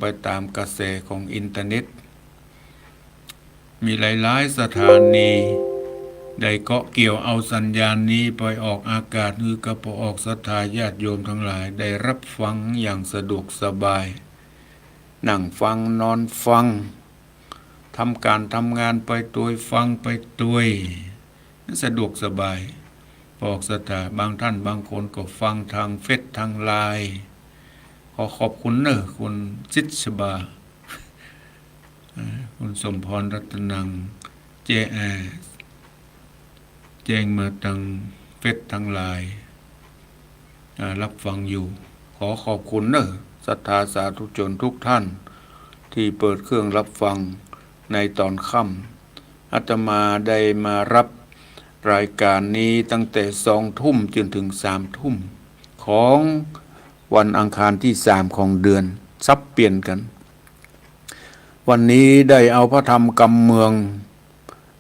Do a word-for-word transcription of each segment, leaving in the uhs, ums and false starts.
ไปต๋ามกระแสของอินเทอร์เน็ต มีหลายๆ สถานี ได้เกาะเกี่ยวเอาสัญญาณนี้ไปออกอากาศ หื้อกับป้อออกศรัทธาญาติโยมตังหลายได้ฮับฟังอย่างสะดวกสบาย นั่งฟัง นอนฟัง ทำก๋านทำงานไปตวย ฟังไปตวย สะดวกสบาย ป้อออกศรัทธา บางต้านบางคนก็ฟังตางเฟซตางไลน์ ขอขอบคุณเน่อ คุณจิตสบา เอ่อ คุณสมพรรัตนัง แจ้ง เอ่อ แจ้งมาตางเฟซตางไลน์ อ่า ฮับฟังอยู่ ขอขอบคุณเน่อ ศรัทธาสาธุชนทุกท่าน ตี้เปิดเครื่องฮับฟังในต๋อนค่ำ อาตมาได้มาฮับรายก๋านนี้ตั้งแต่สองทุ่มจ๋นเถิงสามทุ่ม ของวันอังคารตี้สามของเดือน สับเปลี่ยนกั๋น วันนี้ได้เอาพระธรรมกำเมือง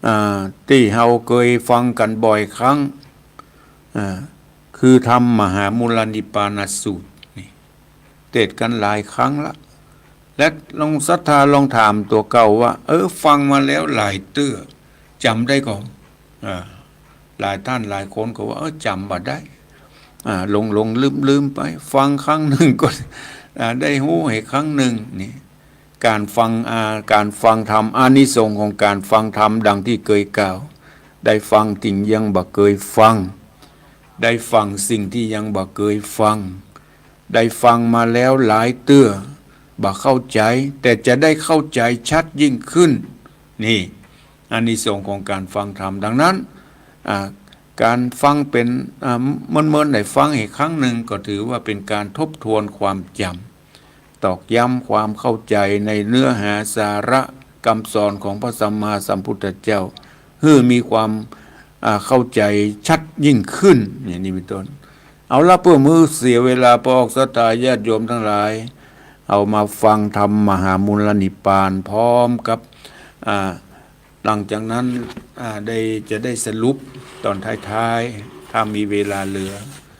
อ่า ตี้เฮาเกยฟังกั๋นบ่อยครั้ง อ่า คือธรรมมหามูลนิพพานสูตรนี่ เตศน์กั๋นหลายครั้งละ และลองศรัทธาลองถามตั๋วเก่าว่า เออ ฟังมาแล้วหลายเตื้อ จ๋ำได้ก่อ อ่า หลายต้านหลายคนก็ว่า เออ จ๋ำบ่ได้ อ่า หลงๆ ลืมๆ ไป ฟังครั้งนึ่งก็ อ่า ได้ฮู้แหมครั้งนึ่งนี่ ก๋านฟัง อ่า ก๋านฟังธรรม อานิสงส์ของก๋านฟังธรรมดังตี้เกยกล่าว ได้ฟังสิ่งยังบ่เกยฟัง ได้ฟังสิ่งตี้ยังบ่เกยฟัง ได้ฟังมาแล้วหลายเตื้อ บ่เข้าใจ๋ แต่จะได้เข้าใจ๋ชัดยิ่งขึ้น นี่ อานิสงส์ของก๋านฟังธรรม ดังนั้น อ่า ก๋านฟังเป๋น อ่า เมินๆ ได้ฟังแหมครั้งนึ่ง ก็ถือว่าเป๋นก๋านทบทวนความจ๋ำ ตอกย้ำความเข้าใจ๋ในเนื้อหาสาระกำสอนของพระสัมมาสัมพุทธเจ้า หื้อมีความ อ่า เข้าใจ๋ชัดยิ่งขึ้น อย่างนี้เป๋นต้น เอาละ เปื้อบ่หื้อเสียเวลา ป้อออกศรัทธาญาติโยมตังหลาย เอามาฟังธรรมมหามูลนิพพานพร้อมกับ อ่า หลังจากนั้น อ่า ได้ จะได้สรุปต๋อนท้ายๆ ถ้ามีเวลาเหลือ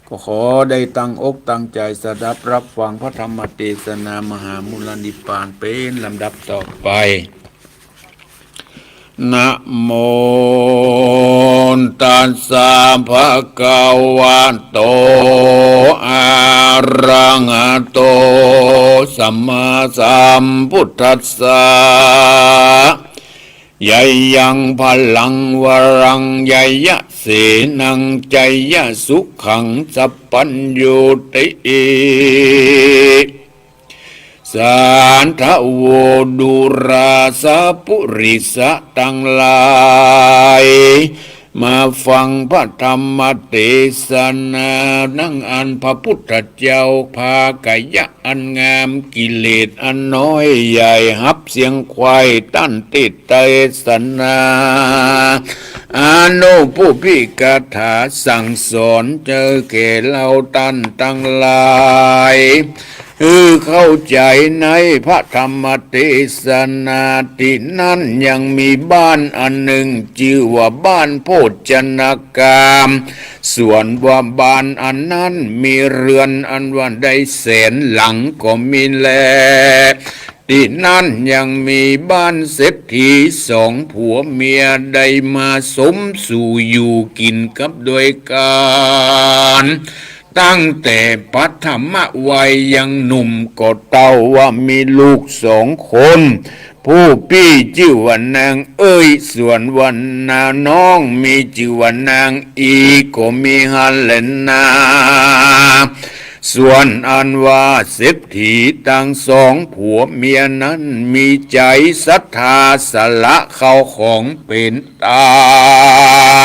ก็ขอได้ตั้งอกตั้งใจ๋สดับฮับฟังพระธรรมเตสนามหามูลนิพพานเป๋นลำดับต่อไป นะโมตัสสะ ภะคะวะโต อะระหะโต สัมมาสัมพุทธัสสะ ยะยัง พะลัง วะรัง ยะยะ เสนัง จะยะ สุขัง สัพพัญญูติ สาธะโว ดูราสะปุริสะตังหลาย มาฟังพระธรรมเตสนา นังอันพระพุทธเจ้า ภาคยะอันงาม กิเลสอันน้อยใหญ่ ฮับเสียงไขว้ตันติเตสนา อนุปุพพิกถาสั่งสอน เจอแก่เฮาตันตังหลาย หื้อเข้าใจ๋ในพระธรรมเตสนา ตี้นั้นยังมีบ้านอันนึ่ง จื้อว่าบ้านโภชนากาม ส่วนว่าบ้านอันนั้นมีเฮือนอันว่าได้แสนหลังก็มีแล ตี้นั้นยังมีบ้านเศรษฐีสองผัวเมีย ได้มาสมสู่อยู่กิ๋นกับโดยกั๋น ตั้งแต่ปฐมวัยยังหนุ่มก็เต้าว่ามีลูกสองคน ผู้ปี้จื้อว่านางเอ้ย ส่วนว่านาน้องมีจื้อว่านางอี ก็มีหั้นแลนา ส่วนอันว่าเศรษฐีตังสองผัวเมียนั้นมีใจ๋ศรัทธาสละข้าวของเป๋นตา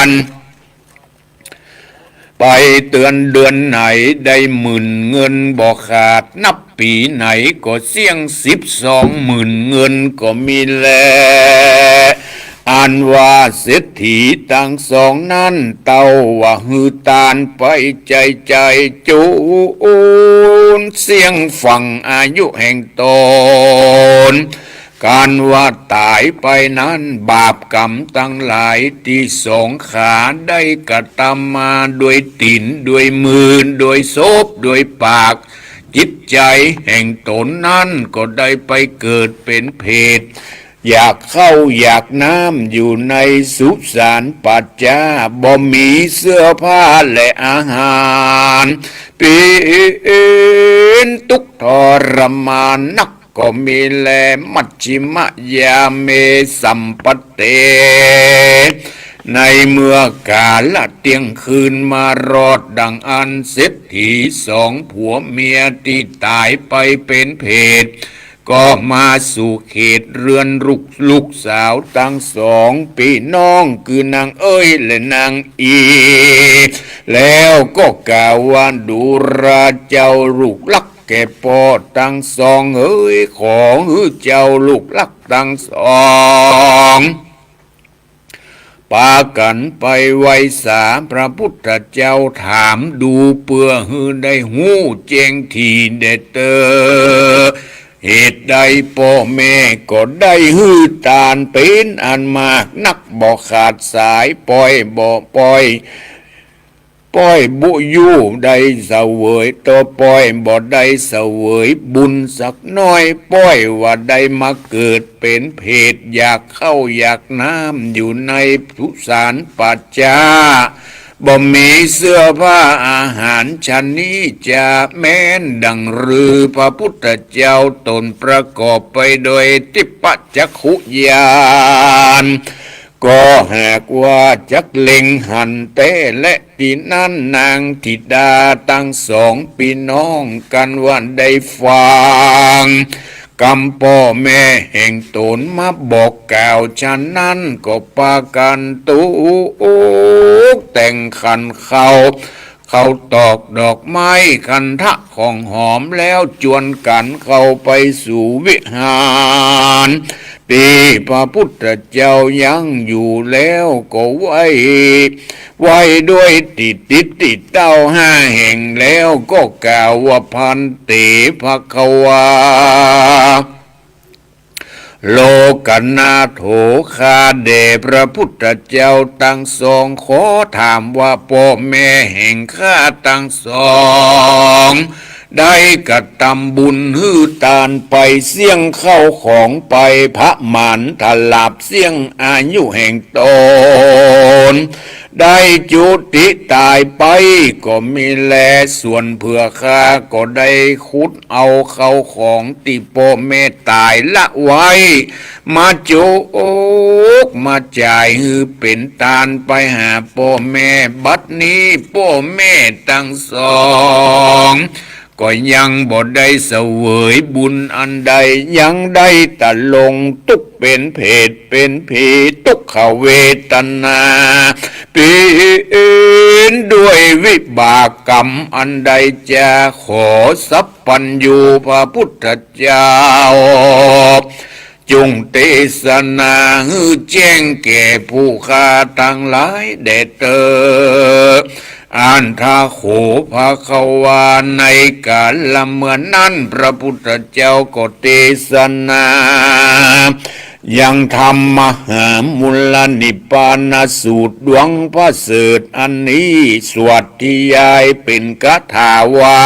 น ไปเดือน เดือนไหนได้หมื่นเงินบ่ขาด นับปี๋ไหนก็เสี้ยงสิบสองหมื่นเงินก็มีแล อันว่าเศรษฐีตังสองนั้น เต้าว่าหื้อตานไปใจ๋ใจ๋ จูนเสี้ยงฝั่งอายุแห่งต๋น ก๋านว่าต๋ายไปนั้น บาปก๋รรมตังหลายตี้สองขาได้กระตำมา โดยตี๋น โดยมือ โดยศพ โดยปาก จิตใจ๋แห่งต๋นนั้นก็ได้ไปเกิดเป๋นเปรต อยากข้าวอยากน้ำอยู่ในสุสานป่าจ๊า บ่มีเสื้อผ้าและอาหาร เป๋นตุ๊กข์ทรมานนัก ก็มีแล มัชฌิมยาเม สัมปัตเต ในเมื่อกาละเตี้ยงคืนมารอดดังอั้น เศรษฐีสองผัวเมียตี้ต๋ายไปเป๋นเปรต ก็มาสู่เขตเฮือนลูก ลูกสาวตังสองปี้น้อง คือนางเอ้ยและนางอี แล้วก็กล่าวว่า ดูราเจ้าลูกฮักแก่ป้อตังสองเอ๋ย ขอหื้อเจ้าลูกฮักตังสอง ปากั๋นไปไหว้สาพระพุทธเจ้า ถามดูเปื้อหื้อได้ฮู้แจ้งถี่แด่เต๊อะ เหตุใดป้อแม่ก็ได้หื้อตานเป๋นอันมากนักบ่ขาดสาย ป้อยบ่ป้อย ป้อยบุยูได้เสวย แต่ป้อยบ่ได้เสวยบุญสักหน้อย ป้อยว่าได้มาเกิดเป๋นเปรต อยากข้าวอยากน้ำอยู่ในสุสานป่าจ๊า บ่มีเสื้อผ้าอาหาร ชะนี้จะแม้นดั่งรือ พระพุทธเจ้าต๋นประกอบไปโดยทิพยจักขุญาณ ก็หากว่าจักเล็งหันแต๊แล ตี้นั้นนางธิดาตังสองปี้น้องกั๋นว่าได้ฟังกำป้อแม่แห่งต๋นมาบอกกล่าว ฉะนั้นก็ปากั๋นตกแต่งขันข้าว ข้าวตอกดอกไม้ ขันธะของหอม แล้วจวนกั๋นเข้าไปสู่วิหารตี้พระพุทธเจ้ายังอยู่ แล้วก็ไหว้ ไหว้ด้วยตี้ติดตี้เต้าห้าแห่ง แล้วก็กล่าวว่า ภันเต ภควา โลกนาโถ ข้าแด่พระพุทธเจ้าตังสอง ขอถามว่าป้อแม่แห่งข้าตังสอง ได้กระตำบุญหื้อตานไป เสี้ยงข้าวของไป ผะหมานถลาบเสี้ยงอายุแห่งต๋น ได้จุติต๋ายไปก็มีแล ส่วนเปื้อข้าก็ได้ขุดเอาข้าวของตี้ป้อแม่ต๋ายละไว้ มาจุกมาจ่ายหื้อเป๋นตานไปหาป้อแม่ บัดนี้ป้อแม่ตังสอง ก็ยังบ่ได้เสวยบุญอันใด ยังได้แต่ลงตุ๊กข์เป๋นเปรตเป๋นผี ทุกขเวทนาเป๋นด้วยวิบากกรรมอันใดจา ขอสัพพัญญูพระพุทธเจ้า จงเตสนาหื้อแจ้งแก่ผู้ข้าตังหลายแด่เต๊อะ อัฏฐะโข ภควา ในกาละเมื่อนั้น พระพุทธเจ้าก็เตสนา ยังธรรมมหามูลนิพพานสูตรดวงประเสริฐอันนี้ สวดทยายเป๋นคาถาว่า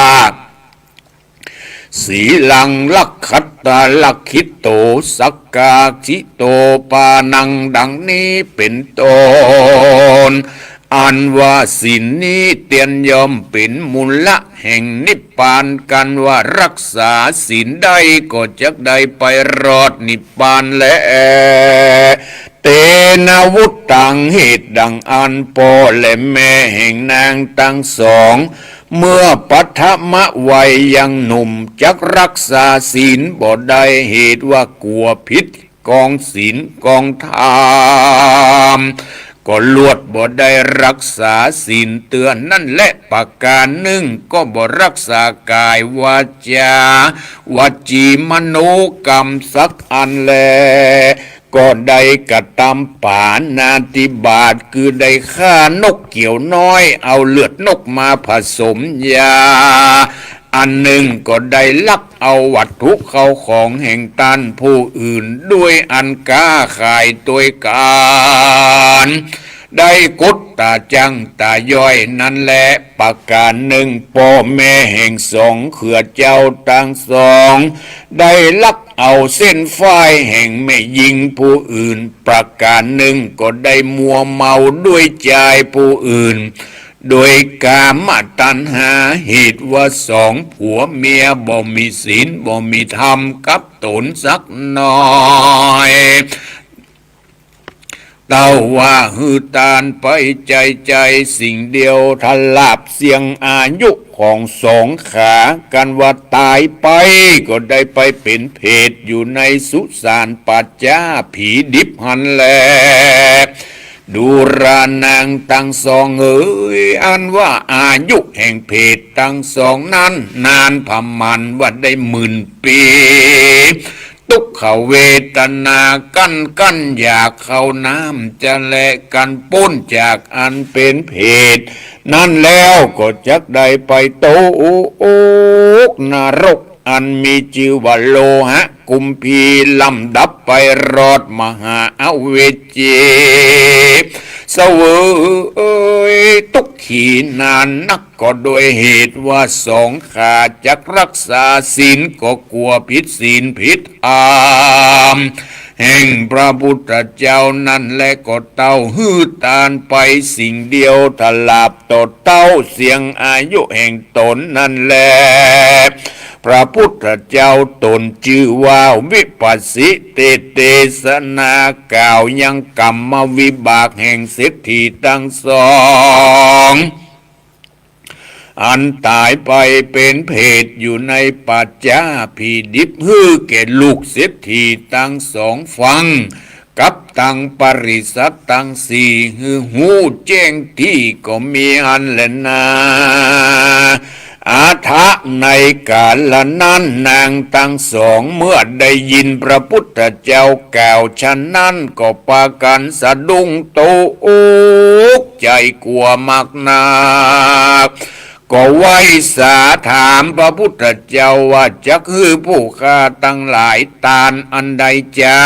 สีลัง รักขัตตา รักขิโต สักกาสิโต ปานัง ดังนี้เป๋นต้น อันว่าศีลนี้เตียนย่อมเป๋นมูละแห่งนิพพาน กันว่ารักษาศีลได้ก็จักได้ไปรอดนิพพานแล เตนะ วุตตัง เหตุดังอั้น ป้อและแม่แห่งนางตังสอง เมื่อปฐมวัยยังหนุ่ม จักรักษาศีลบ่ได้ เหตุว่ากลัวผิดกองศีลกองธรรม ก็ลวดบ่ได้รักษาศีลเตื้อนั้นแล ประก๋านนึ่งก็บ่รักษากายวาจา วจีมโนกรรมสักอันแล ก็ได้กระตำปาณาติบาต คือได้ฆ่านกเขียวน้อย เอาเลือดนกมาผสมยา อันนึ่งก็ได้ลักเอาวัตถุเข้าของแห่งต้านผู้อื่น ด้วยอันก๊าขายตวยกั๋น ได้กด ต๋าจั้งต๋าย้อยนั้นแล ประก๋านนึ่ง ป้อแม่แห่งสองเขือเจ้าตังสอง ได้ลักเอาเส้นฝ้ายแห่งแม่ญิงผู้อื่น ประก๋านนึ่ง ก็ได้มัวเมาด้วยจายผู้อื่น โดยกามตัณหา เหตุว่าสองผัวเมียบ่มีศีลบ่มีธรรมกับต๋นสักหน่อย เต้าว่าหื้อตานไปใจ๋ๆ สิ่งเดียว ถลาบเสี้ยงอายุของสองขา กันว่าต๋ายไปก็ได้ไปเป๋นเปรตอยู่ในสุสานป่าจ๊าผีดิบหั้นแล ดูราหนางตังสองเอ๋ย อันว่าอายุแห่งเปรตตังสองนั้น นานประมาณว่าได้หมื่นปี๋ ตุ๊กขเวทนากั้นกั้นอยากเข้าน้ำจะแล กันป๊นจากอันเป๋นเปรตนั้นแล้วก็จักได้ไปตกนรกอันมีจื้อว่าโลหะกุมภี ลำดับไปรอดมหาอเวจี เสวยตุ๊กขีนานนัก ก็โดยเหตุว่าสองขาจักรักษาศีลก็กั๋วผิดศีลผิดธรรมแห่งพระพุทธเจ้านั้นแล ก็เต้าหื้อตานไปสิ่งเดียว ถลาบต่อเต้าเสี้ยงอายุแห่งต๋นนั้นแล พระพุทธเจ้าต๋นจื้อว่าวิปัสสิเตเตสนา กล่าวยังกรรมวิบากแห่งเศรษฐีตังสอง อันต๋ายไปเป๋นเปรตอยู่ในป่าจ๊าผีดิบ หื้อแก่ลูกเศรษฐีตังสองฟัง กับตังปริษัทตังสี่ หื้อฮู้แจ้งตี้ก็มีอั้นแลนา อาถะในกาละนั้นนางตังสองเมื่อได้ยินพระพุทธเจ้ากล่าวฉะนั้นก็ปากั๋นสะดุ้งตกใจ๋กั๋วมากนัก ก็ไหว้สาถามพระพุทธเจ้าว่า จักหื้อผู้ข้าตังหลายตานอันใดจา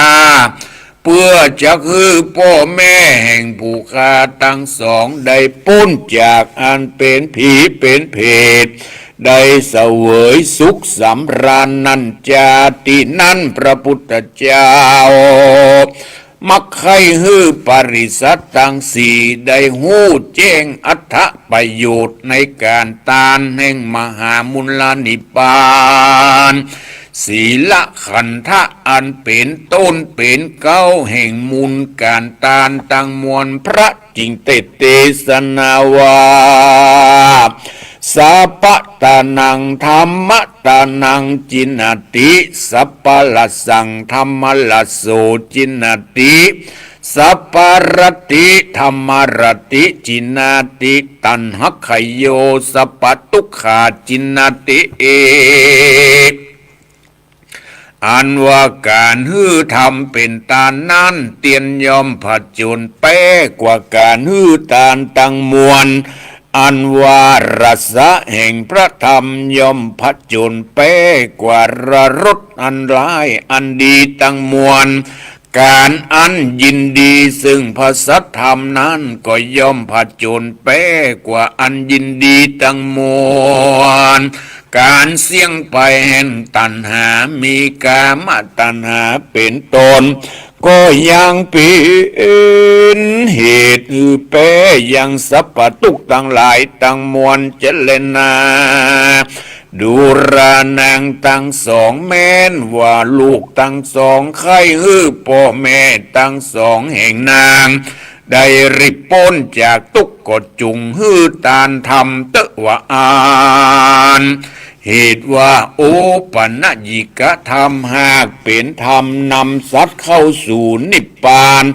เปื้อจักหื้อป้อแม่แห่งผู้ข้าตังสองได้ป๊นจากอันเป๋นผีเป๋นเปรต ได้เสวยสุขสำราญนั้นจา ตี้นั้นพระพุทธเจ้า มักใค่หื้อปริษัทตังสี่ได้ฮู้แจ้งอัตถประโยชน์ในก๋านตานแห่งมหามูลนิพพาน ศีลขันธะอันเป๋นต้นเป๋นเก๊าแห่งมูลก๋านตานตังมวล พระจึงเตเตสนาว่า สัพพะตานังธัมมะตานังจินนาติ สัพพะรสสังธัมมะรสโสจินนาติ สัพพะรัตติธัมมะรัตติจินนาติ ตัณหะขโย สัพพะตุ๊กขาจินนาติ เอ อันว่าก๋านหื้อธรรมเป๋นตานนั้น เตียนย่อมผจญแป๊กว่าก๋านหื้อตานตังมวล อันว่ารสแห่งพระธรรมย่อมผจญแป๊กว่ารสอันร้ายอันดีตังมวล ก๋านอันยินดีซึ่งพระสัทธรรมนั้นก็ย่อมผจญแป๊กว่าอันยินดีตังมวล ก๋านเสี้ยงไปแห่งตัณหา มีกามตัณหาเป๋นต้น ก็ยังเป๋นเหตุหื้อแป๊ยังสัพพะตุ๊กข์ตังหลายตังมวลจะแลนา ดูรานางตังสอง แม้นว่าลูกตังสองใค่หื้อป้อแม่ตังสองแห่งนางได้หลีกป๊นจากตุ๊กข์ ก็จุ่งหื้อตานธรรมเต๊อะว่าอั้น เหตุว่าโอปะณะยิกธรรมหากเป๋นธรรมนำสัตว์เข้าสู่นิพพาน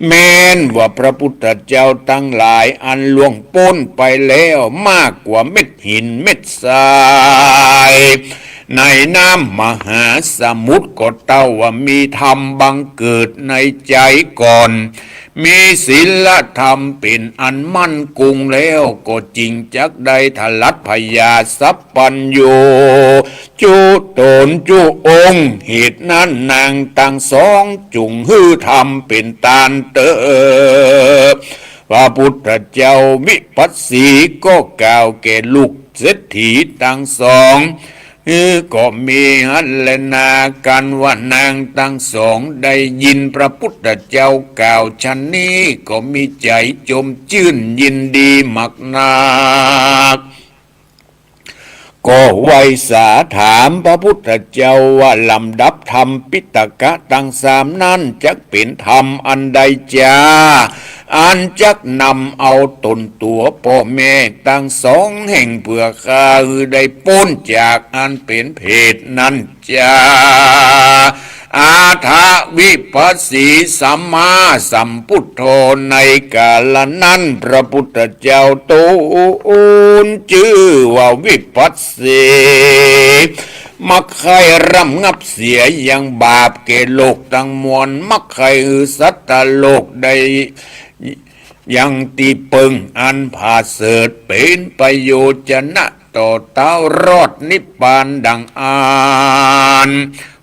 แม้นว่าพระพุทธเจ้าตังหลายอันล่วงป๊นไปแล้วมากกว่าเม็ดหินเม็ดทรายในน้ำมหาสมุทร ก็เต้าว่ามีธรรมบังเกิดในใจ๋ก่อน มีศีลธรรมเป๋นอันมั่นคงแล้ว ก็จึงจักได้ถลัดพญาสัพพัญญูจุต๋นจุองค์ เหตุนั้นนางตังสองจุ่งหื้อธรรมเป๋นตานเต๊อะ พระพุทธเจ้าวิปัสสีก็กล่าวแก่ลูกเศรษฐีตังสอง เออ ก็มีหั้นแลนา กันว่านางตังสองได้ยินพระพุทธเจ้ากล่าวฉันนี้ ก็มีใจ๋จมจื้นยินดีมากนัก ก็ไหว้สาถามพระพุทธเจ้าว่า ลำดับธรรมปิฎกะตังสามนั้น จักเป๋นธรรมอันใดจา อันจักนำเอาต๋นตั๋วป้อแม่ตังสองแห่งเปื้อข้าหื้อได้ป๊นจากอันเป๋นเผตนั้นจา อาทะวิปัสสีสัมมาสัมพุทโธ ในกาละนั้นพระพุทธเจ้าต๋นจื้อว่าวิปัสสี มักใค่ร่ำงับเสียยังบาปแก่โลกตังมวล มักใค่หื้อสัตว์โลกได้ ยังตี้เปิงอันผาเสริฐ เป๋นประโยชนะต่อเต๊ารอดนิพพานดังอั้น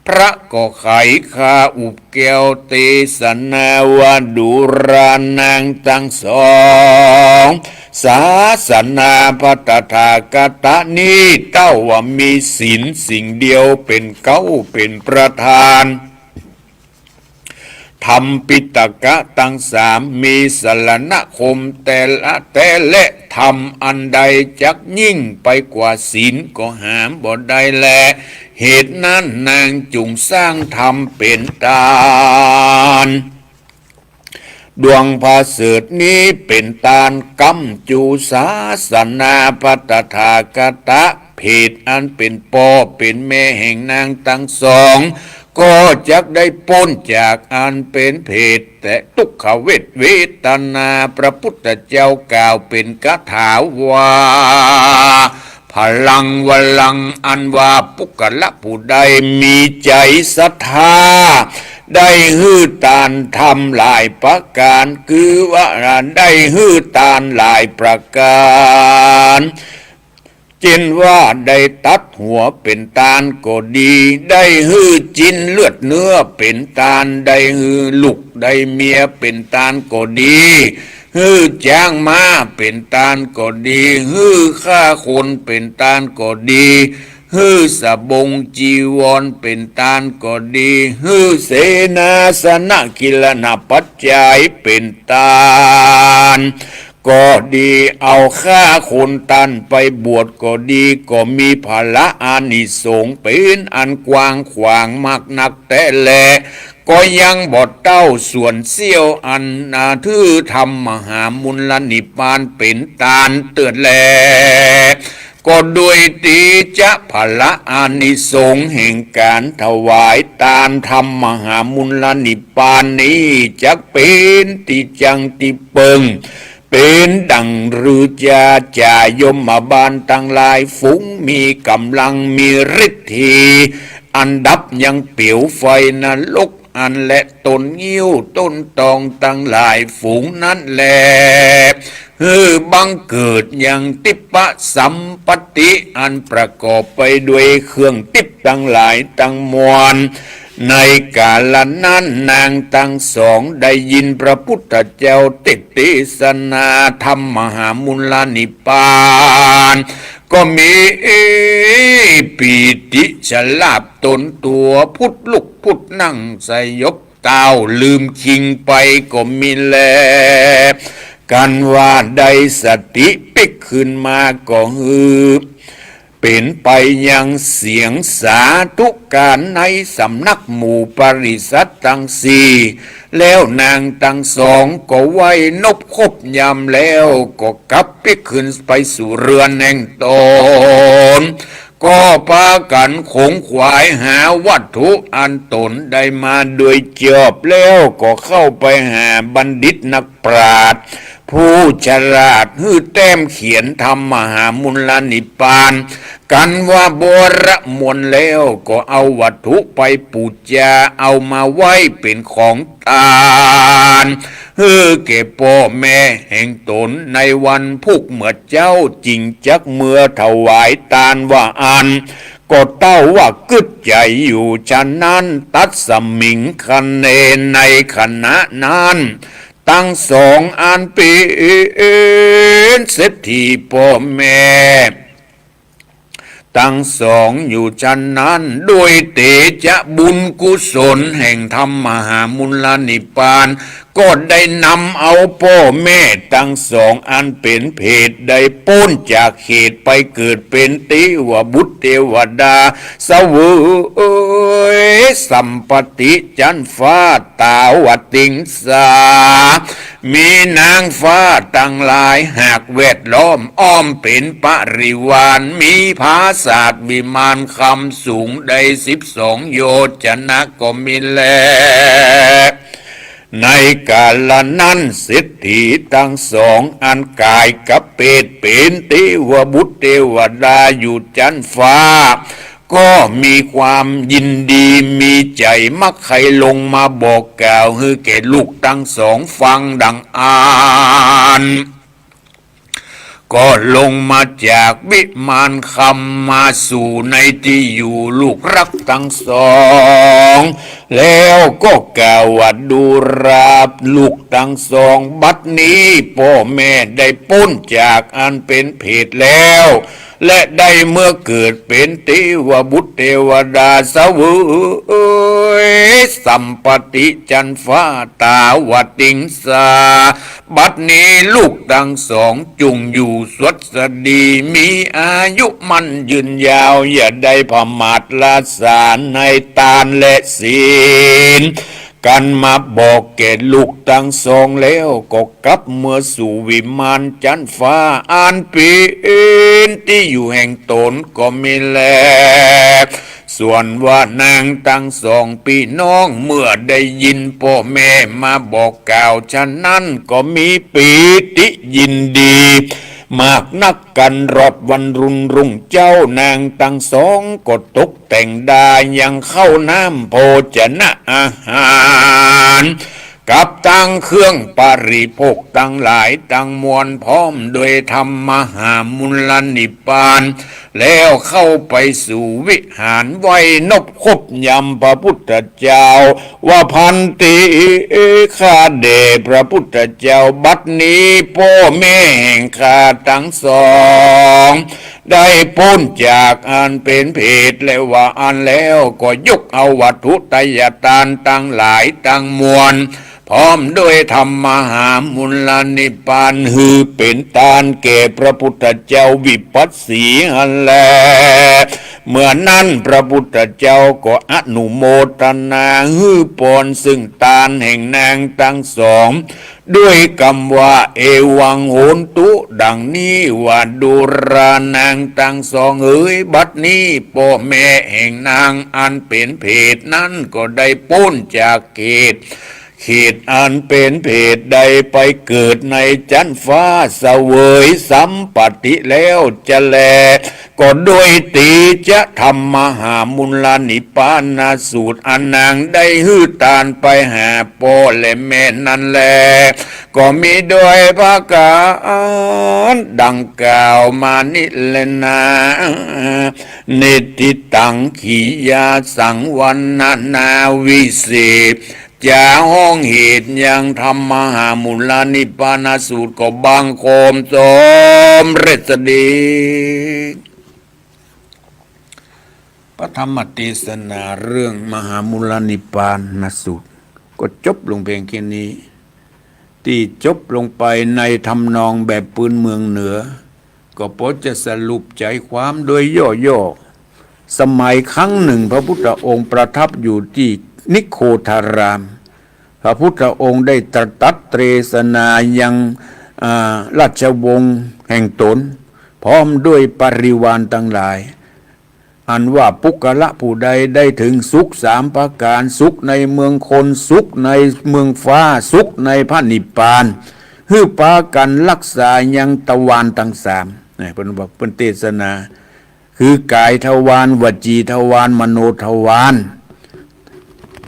พระก็ไขคาอุบแก้วเตสนาว่า ดูรานังตังสอง ศาสนาพระตถาคตะนี้ เต้าว่ามีศีลสิ่งเดียวเป๋นเก๊าเป๋นประธาน ธรรมปิฎกะตังสาม มีสรณคมแต๊ละแต๊ และธรรมอันใดจักยิ่งไปกว่าศีลก็หาบ่ได้แล เหตุนั้นนางจุ่งสร้างธรรมเป๋นตาน ดวงผาเสริฐนี้เป๋นตานก๊ำจู๋ศาสนาพระตถาคตะ เผตอันเป๋นป้อเป๋นแม่แห่งนางตังสอง ก็จักได้ป๊นจากอันเป๋นเผต แต่ทุกขเวทเวทนา พระพุทธเจ้ากล่าวเป๋นคาถาว่า พลังวลัง อันว่าปุคคละผู้ใดมีใจ๋ศรัทธา ได้หื้อตานธรรมหลายประก๋าน คือว่าได้หื้อตานหลายประก๋าน เจ้นว่าได้ตัดหัวเป๋นตานก็ดี ได้หื้อจิ๊นเลือดเนื้อเป๋นตาน ได้หื้อลูกได้เมียเป๋นตานก็ดี หื้อจ๊างม้าเป๋นตานก็ดี หื้อฆ่าคนเป๋นตานก็ดี หื้อสบงจีวรเป๋นตานก็ดี หื้อเสนาสนะกิลนปัจจัยเป๋นตานก็ดี เอาฆ่าคนตันไปบวชก็ดี ก็มีผละอานิสงส์เป๋นอันกว้างขวางมากนักแต๊แล ก็ยังบ่เต้าส่วนเสี้ยวอันนาถือธรรมมหามูลนิพพานเป๋นตานเตื้อแล ก็โดยตี้จะผละอานิสงส์แห่งก๋านถวายตานธรรมมหามูลนิพพานนี้ จักเป๋นตี้จั้งตี้เปิง เป๋นดั่งฤๅจาจายมบาลตังหลายฝูง มีก๋ำลังมีฤทธี อันดับยังเปลวไฟนรก อันและต้นงิ้วต้นตองตังหลายฝูงนั้นแล หื้อบังเกิดยังทิพพสัมปติ อันประกอบไปด้วยเครื่องทิพย์ตังหลายตังมวล ในกาละนั้นนางตังสองได้ยินพระพุทธเจ้าเตสน์เตสนาธรรมมหามูลนิพพาน ก็มีปีติชลาบตนตั๋ว ผุดลุกผุดนั่งสยบเต๊า ลืมคิงไปก็มีแล กันว่าได้สติปิ๊กขึ้นมาก็หื้อ เป๋นไปยังเสียงสาธุการในสำนักหมู่ปริษัทตังสี่ แล้วนางตังสองก็ไหว้นบครบยำแล้ว ก็กลับปิ๊กคืนไปสู่เฮือนแห่งตน ก็ปากั๋นขงขวายหาวัตถุอันตนได้มาโดยจอบ แล้วก็เข้าไปหาบัณฑิตนักปราชญ์ ผู้ฉลาดหื้อแต้มเขียนธรรมมหามูลนิพพาน กันว่าบริมวลแล้วก็เอาวัตถุไปปู๋จา เอามาไหว้เป๋นของตาน หื้อแก่ป้อแม่แห่งตนในวันพุกเมื่อเจ๊า จึงจักเมือถวายตานว่าอั้น ก็เต้าว่ากึ๊ดใจ๋อยู่ฉะนั้น ตัสมิงคเณ ในขณะนั้น ตังสองอันเป๋นเศรษฐีป้อแม่ ตังสองอยู่ฉันนั้น โดยเตจะบุญกุศลแห่งธรรมมหามูลนิพพาน ก็ได้นำเอาป้อแม่ตังสองอันเป๋นเพศได้ป๊นจากเขตไปเกิดเป๋นเตวบุตรเตวดา เสวยสัมปัตติจั๊นฟ้าตาวติงสา มีนางฟ้าตังหลายหากแวดล้อมอ้อมเป๋นปริวาร มีผาสาทวิมานคำสูงได้สิบสองโยชนะก็มีแล ในกาละนั้นเศรษฐีตังสองอันก๋ายกับเพศเป๋นเตวบุตรเตวดาอยู่จั๊นฟ้า ก็มีความยินดีมีใจ๋มักใค่ลงมาบอกกล่าวหื้อแก่ลูกตังสองฟังดังอั้น ก็ลงมาจากวิมานคำมาสู่ในตี้อยู่ลูกรักตังสอง แล้วก็กล่าวว่า ดูราลูกตังสอง บัดนี้ป้อแม่ได้ป๊นจากอันเป๋นเพศแล้ว และได้เมื่อเกิดเป๋นเตวบุตรเตวดา เสวยสัมปัตติจั๊นฟ้าตาวติงสา บัดนี้ลูกตังสองจุ่งอยู่สวัสดี มีอายุมั่นยืนยาว อย่าได้ผมาทละสาในตานและศีล กันมาบอกแก่ลูกตังสองแล้ว ก็กลับเมื่อสู่วิมานจั๊นฟ้าอันเป๋นตี้อยู่แห่งตนก็มีแล ส่วนว่านางตังสองปี้น้องเมื่อได้ยินป้อแม่มาบอกกล่าวฉะนั้นก็มีปีติยินดีมากนัก กันรอดวันรุ่งรุ่งเจ๊านางตังสองก็ตกแต่งดายังข้าวน้ำโภชนะอาหาร กับตังเครื่องปริโภคตังหลายตังมวล พร้อมด้วยธรรมมหามูลนิพพาน แล้วเข้าไปสู่วิหารไหว้นบคบยำพระพุทธเจ้า ว่า ภันเต ข้าแด่พระพุทธเจ้า บัดนี้ป้อแม่แห่งข้าตังสอง ได้ป๊นจากอันเป๋นเพศและว่าอั้นแล้ว ก็ยกเอาวัตถุทายตานตังหลายตังมวล พร้อมด้วยธรรมมหามูลนิพพาน หื้อเป๋นตานแก่พระพุทธเจ้าวิปัสสีหั้นแล เมื่อนั้นพระพุทธเจ้าก็อนุโมทนาหื้อปอนซึ่งตานแห่งนางตังสอง ด้วยกำว่า เอวังโหนตุ ดังนี้ว่า ดูรานางตังสองเอ๋ย บัดนี้ป้อแม่แห่งนางอันเป๋นเพศนั้นก็ได้ป๊นจากเขต เขตอันเป๋นเพศได้ไปเกิดในจั๊นฟ้าเสวยสัมปัตติแล้วจะแล ก็ด้วยเตชะธรรมมหามูลนิพพานสูตรอันนางได้หื้อตานไปหาป้อและแม่นั้นแล ก็มีด้วยประก๋านดังกล่าวมานี้แลนา นิฏฐิตัง ขียาสัง วรรณนาวิเศษ จ๋าฮ้องเหตุยังธรรมมหามูลนิพพานสูตรก็บังคมสมเร็จสดี พระธรรมเตสนาเรื่องมหามูลนิพพานสูตร ก็จบลงเปียงแค่นี้ ตี้จบลงไปในทำนองแบบปืนเมืองเหนือ ก็ปอจะสรุปใจ๋ความโดยย่อๆ สมัยครั้งหนึ่งพระพุทธองค์ประทับอยู่ตี้นิโคธาราม พระพุทธองค์ได้ตรัสเตสนายัง อ่า ราชวงศ์แห่งตน พร้อมด้วยปริวารตังหลาย อันว่าปุคคละผู้ใดได้ถึงสุขสามประก๋าน สุขในเมืองคน สุขในเมืองฟ้า สุขในพระนิพพาน หื้อปากั๋นฮักษายังตะวารตังสาม นะ เปิ้นว่า เปิ้นเตสนา คือกายทวาร วจีทวาร มโนทวาร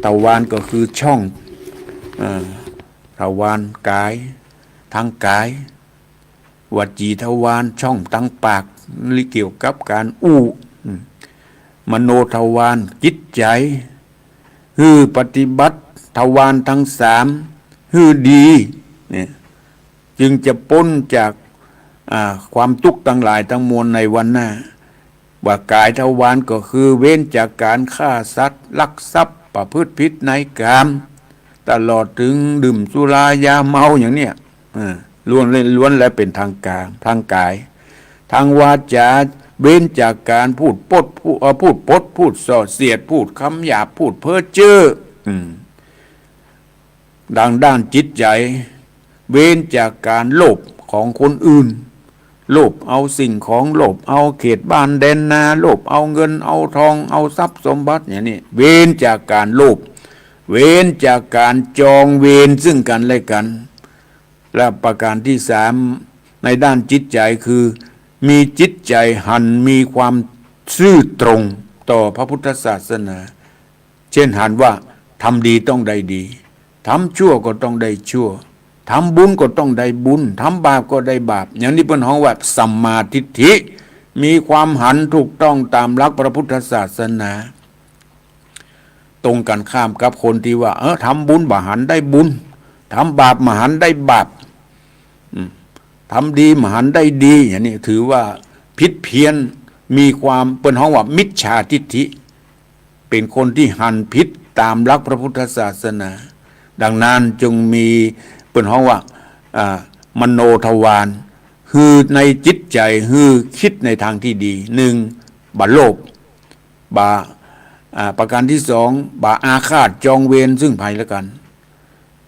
ทวารก็คือช่อง อ่า ทวารกาย ทางกาย วจีทวาร ช่องตางปาก เกี่ยวกับก๋านอู้ อืม มโนทวาร จิตใจ๋ หื้อปฏิบัติทวารตังสาม หื้อดี เนี่ย จึงจะป๊นจาก อ่า ความตุ๊กข์ตังหลายตังมวลในวันหน้า ว่ากายทวารก็คือเว้นจากก๋านฆ่าสัตว์ ลักทรัพย์ ประพฤติผิดในกาม ตลอดเถิงดื่มสุรายาเมาอย่างเนี้ย เออ ล้วน ล้วนแล้วเป๋นทางก๋าน ทางก๋าย ทางวาจ๋า เว้นจากก๋านพูดปด พูด เอ่อ พูดปด พูดส่อเสียด พูดกำหยาบ พูดเพ้อเจ้อ อืม ดังด้านจิตใจ๋ เว้นจากก๋านโลภของคนอื่น โลภเอาสิ่งของ โลภเอาเขตบ้านแดนนา โลภเอาเงินเอาทอง เอาทรัพย์สมบัติอย่างนี้ เว้นจากก๋านโลภ เว้นจากก๋านจองเวรซึ่งกั๋นและกั๋น และประก๋านตี้สาม ในด้านจิตใจ๋คือ มีจิตใจ๋หันมีความซื่อตรงต่อพระพุทธศาสนา เช่นหันว่า ทำดีต้องได้ดี ทำชั่วก็ต้องได้ชั่ว ทำบุญก็ต้องได้บุญ ทำบาปก็ได้บาป อย่างนี้เปิ้นฮ้องว่าสัมมาทิฏฐิ มีความหันถูกต้องต๋ามหลักพระพุทธศาสนา ตรงกั๋นข้ามกับคนตี้ว่า เออ ทำบุญบ่หันได้บุญ ทำบาปบ่หันได้บาป อืม ทำดีบ่หันได้ดี อย่างนี้ถือว่าผิดเพี้ยน มีความ เปิ้นฮ้องว่ามิจฉาทิฏฐิ เป๋นคนตี้หันผิดต๋ามหลักพระพุทธศาสนา ดังนั้นจึงมี เปิ้นฮ้องว่า อ่า มโนทวาร คือในจิตใจ๋ คือคิดในทางตี้ดี นึ่ง บ่โลภ บ่ อ่า ประก๋านตี้สอง บ่อาฆาตจองเวรซึ่งใผและกั๋น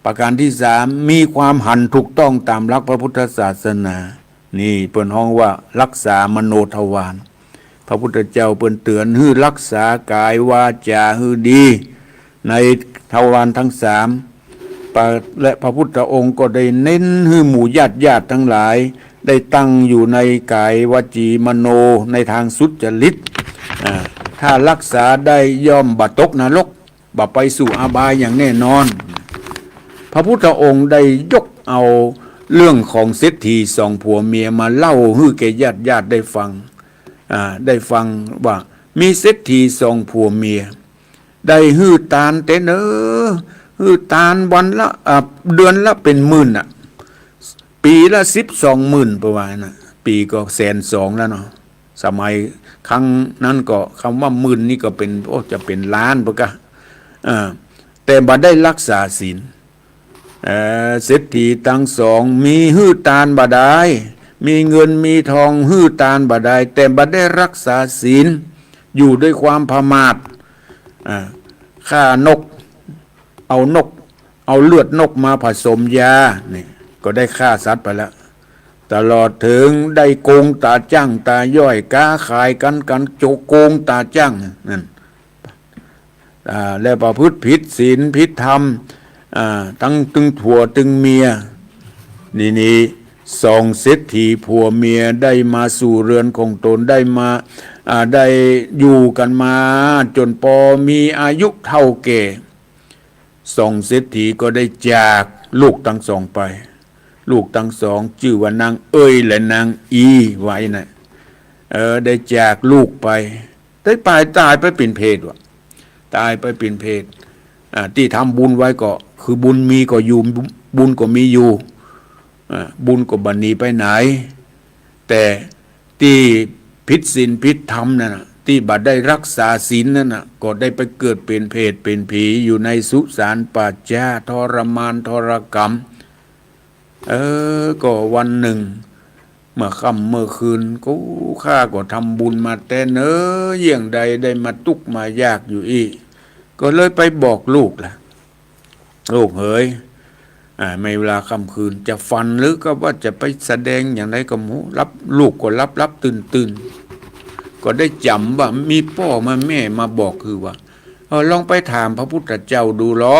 ประก๋านตี้สาม มีความหันถูกต้องต๋ามหลักพระพุทธศาสนา นี่เปิ้นฮ้องว่ารักษามโนทวาร พระพุทธเจ้าเปิ้นเตื๋อนหื้อรักษากายวาจ๋าหื้อดี ในทวารตังสาม ปะ และพระพุทธองค์ก็ได้เน้นหื้อหมู่ญาติญาติตังหลาย ได้ตั้งอยู่ในกายวจีมโนในตางสุจริต อ่า ถ้ารักษาได้ย่อมบ่ตกนรก บ่ไปสู่อบายอย่างแน่นอน พระพุทธองค์ได้ยกเอาเรื่องของเศรษฐีสองผัวเมียมาเล่าหื้อแก่ญาติญาติได้ฟัง อ่า ได้ฟังว่ามีเศรษฐีสองผัวเมีย ได้หื้อตานแต๊เนอ หื้อตานวันละ อ่า เดือนละเป๋นหมื่นน่ะ ปี๋ละสิบสองหมื่น ประมาณน่ะ ปี๋ก็แสนสองแล้วเนาะ สมัยครั้งนั้นก็กำว่าหมื่นนี่ก็เป๋น โอ้ จะเป๋นล้านปะกะ อ่า แต่บ่ได้รักษาศีล เอ่อ เศรษฐีตังสองมีหื้อตานบ่ดาย มีเงินมีทองหื้อตานบ่ดาย แต่บ่ได้รักษาศีล อยู่ด้วยความประมาท อ่า ฆ่านก เอานก เอาเลือดนกมาผสมยา นี่ ก็ได้ฆ่าสัตว์ไปแล้ว ตลอดเถิงได้โกงต๋าจ้างต๋าย้อย ก๊าขายกั๋น กั๋นโจ โกงต๋าจ้าง นั่น อ่า และประพฤติผิดศีลผิดธรรม อ่า ตึงผัวตึงเมีย นี่ นี่ สองเศรษฐีผัวเมียได้มาสู่เรือนของตน ได้มา อ่า ได้อยู่กั๋นมาจ๋นปอมีอายุเฒ่าแก่ สองเศรษฐีก็ได้จากลูกตังสองไป ลูกตังสองจื้อว่านางเอยและนางอี ว่าอี้นะ เออ ได้จากลูกไป ได้ไป ต๋ายไปเป๋นเปรตว่ะ ต๋ายไปเป๋นเปรต อ่า ตี้ทำบุญไว้ก็ คือบุญมีก็อยู่ บุญก็มีอยู่ อ่า บุญก็บ่หนีไปไหน แต่ตี้ผิดศีลผิดธรรมนั่นน่ะ ตี้บ่ได้รักษาศีลนั่นน่ะ ก็ได้ไปเกิดเป๋นเปรตเป๋นผีอยู่ในสุสานป่าจ๊า ทรมานทรกรรม เออ ก็วันนึ่ง เมื่อค่ำเมื่อคืน กู ข้าก็ทำบุญมาแต๊เนอ เยียะใดได้มาตุ๊กข์มายากอยู่อี้ ก็เลยไปบอกลูกละ ลูกเหย อ่า ในเวลาค่ำคืน จะฝันหรือก็ว่าจะไปแสดงอย่างใดก็บ่ฮู้ หลับ ลูกก็หลับหลับตื่นตื่น ก็ได้จ๋ำว่ามีป้อมาแม่มาบอกคือว่า เออ ลองไปถามพระพุทธเจ้าดูลอ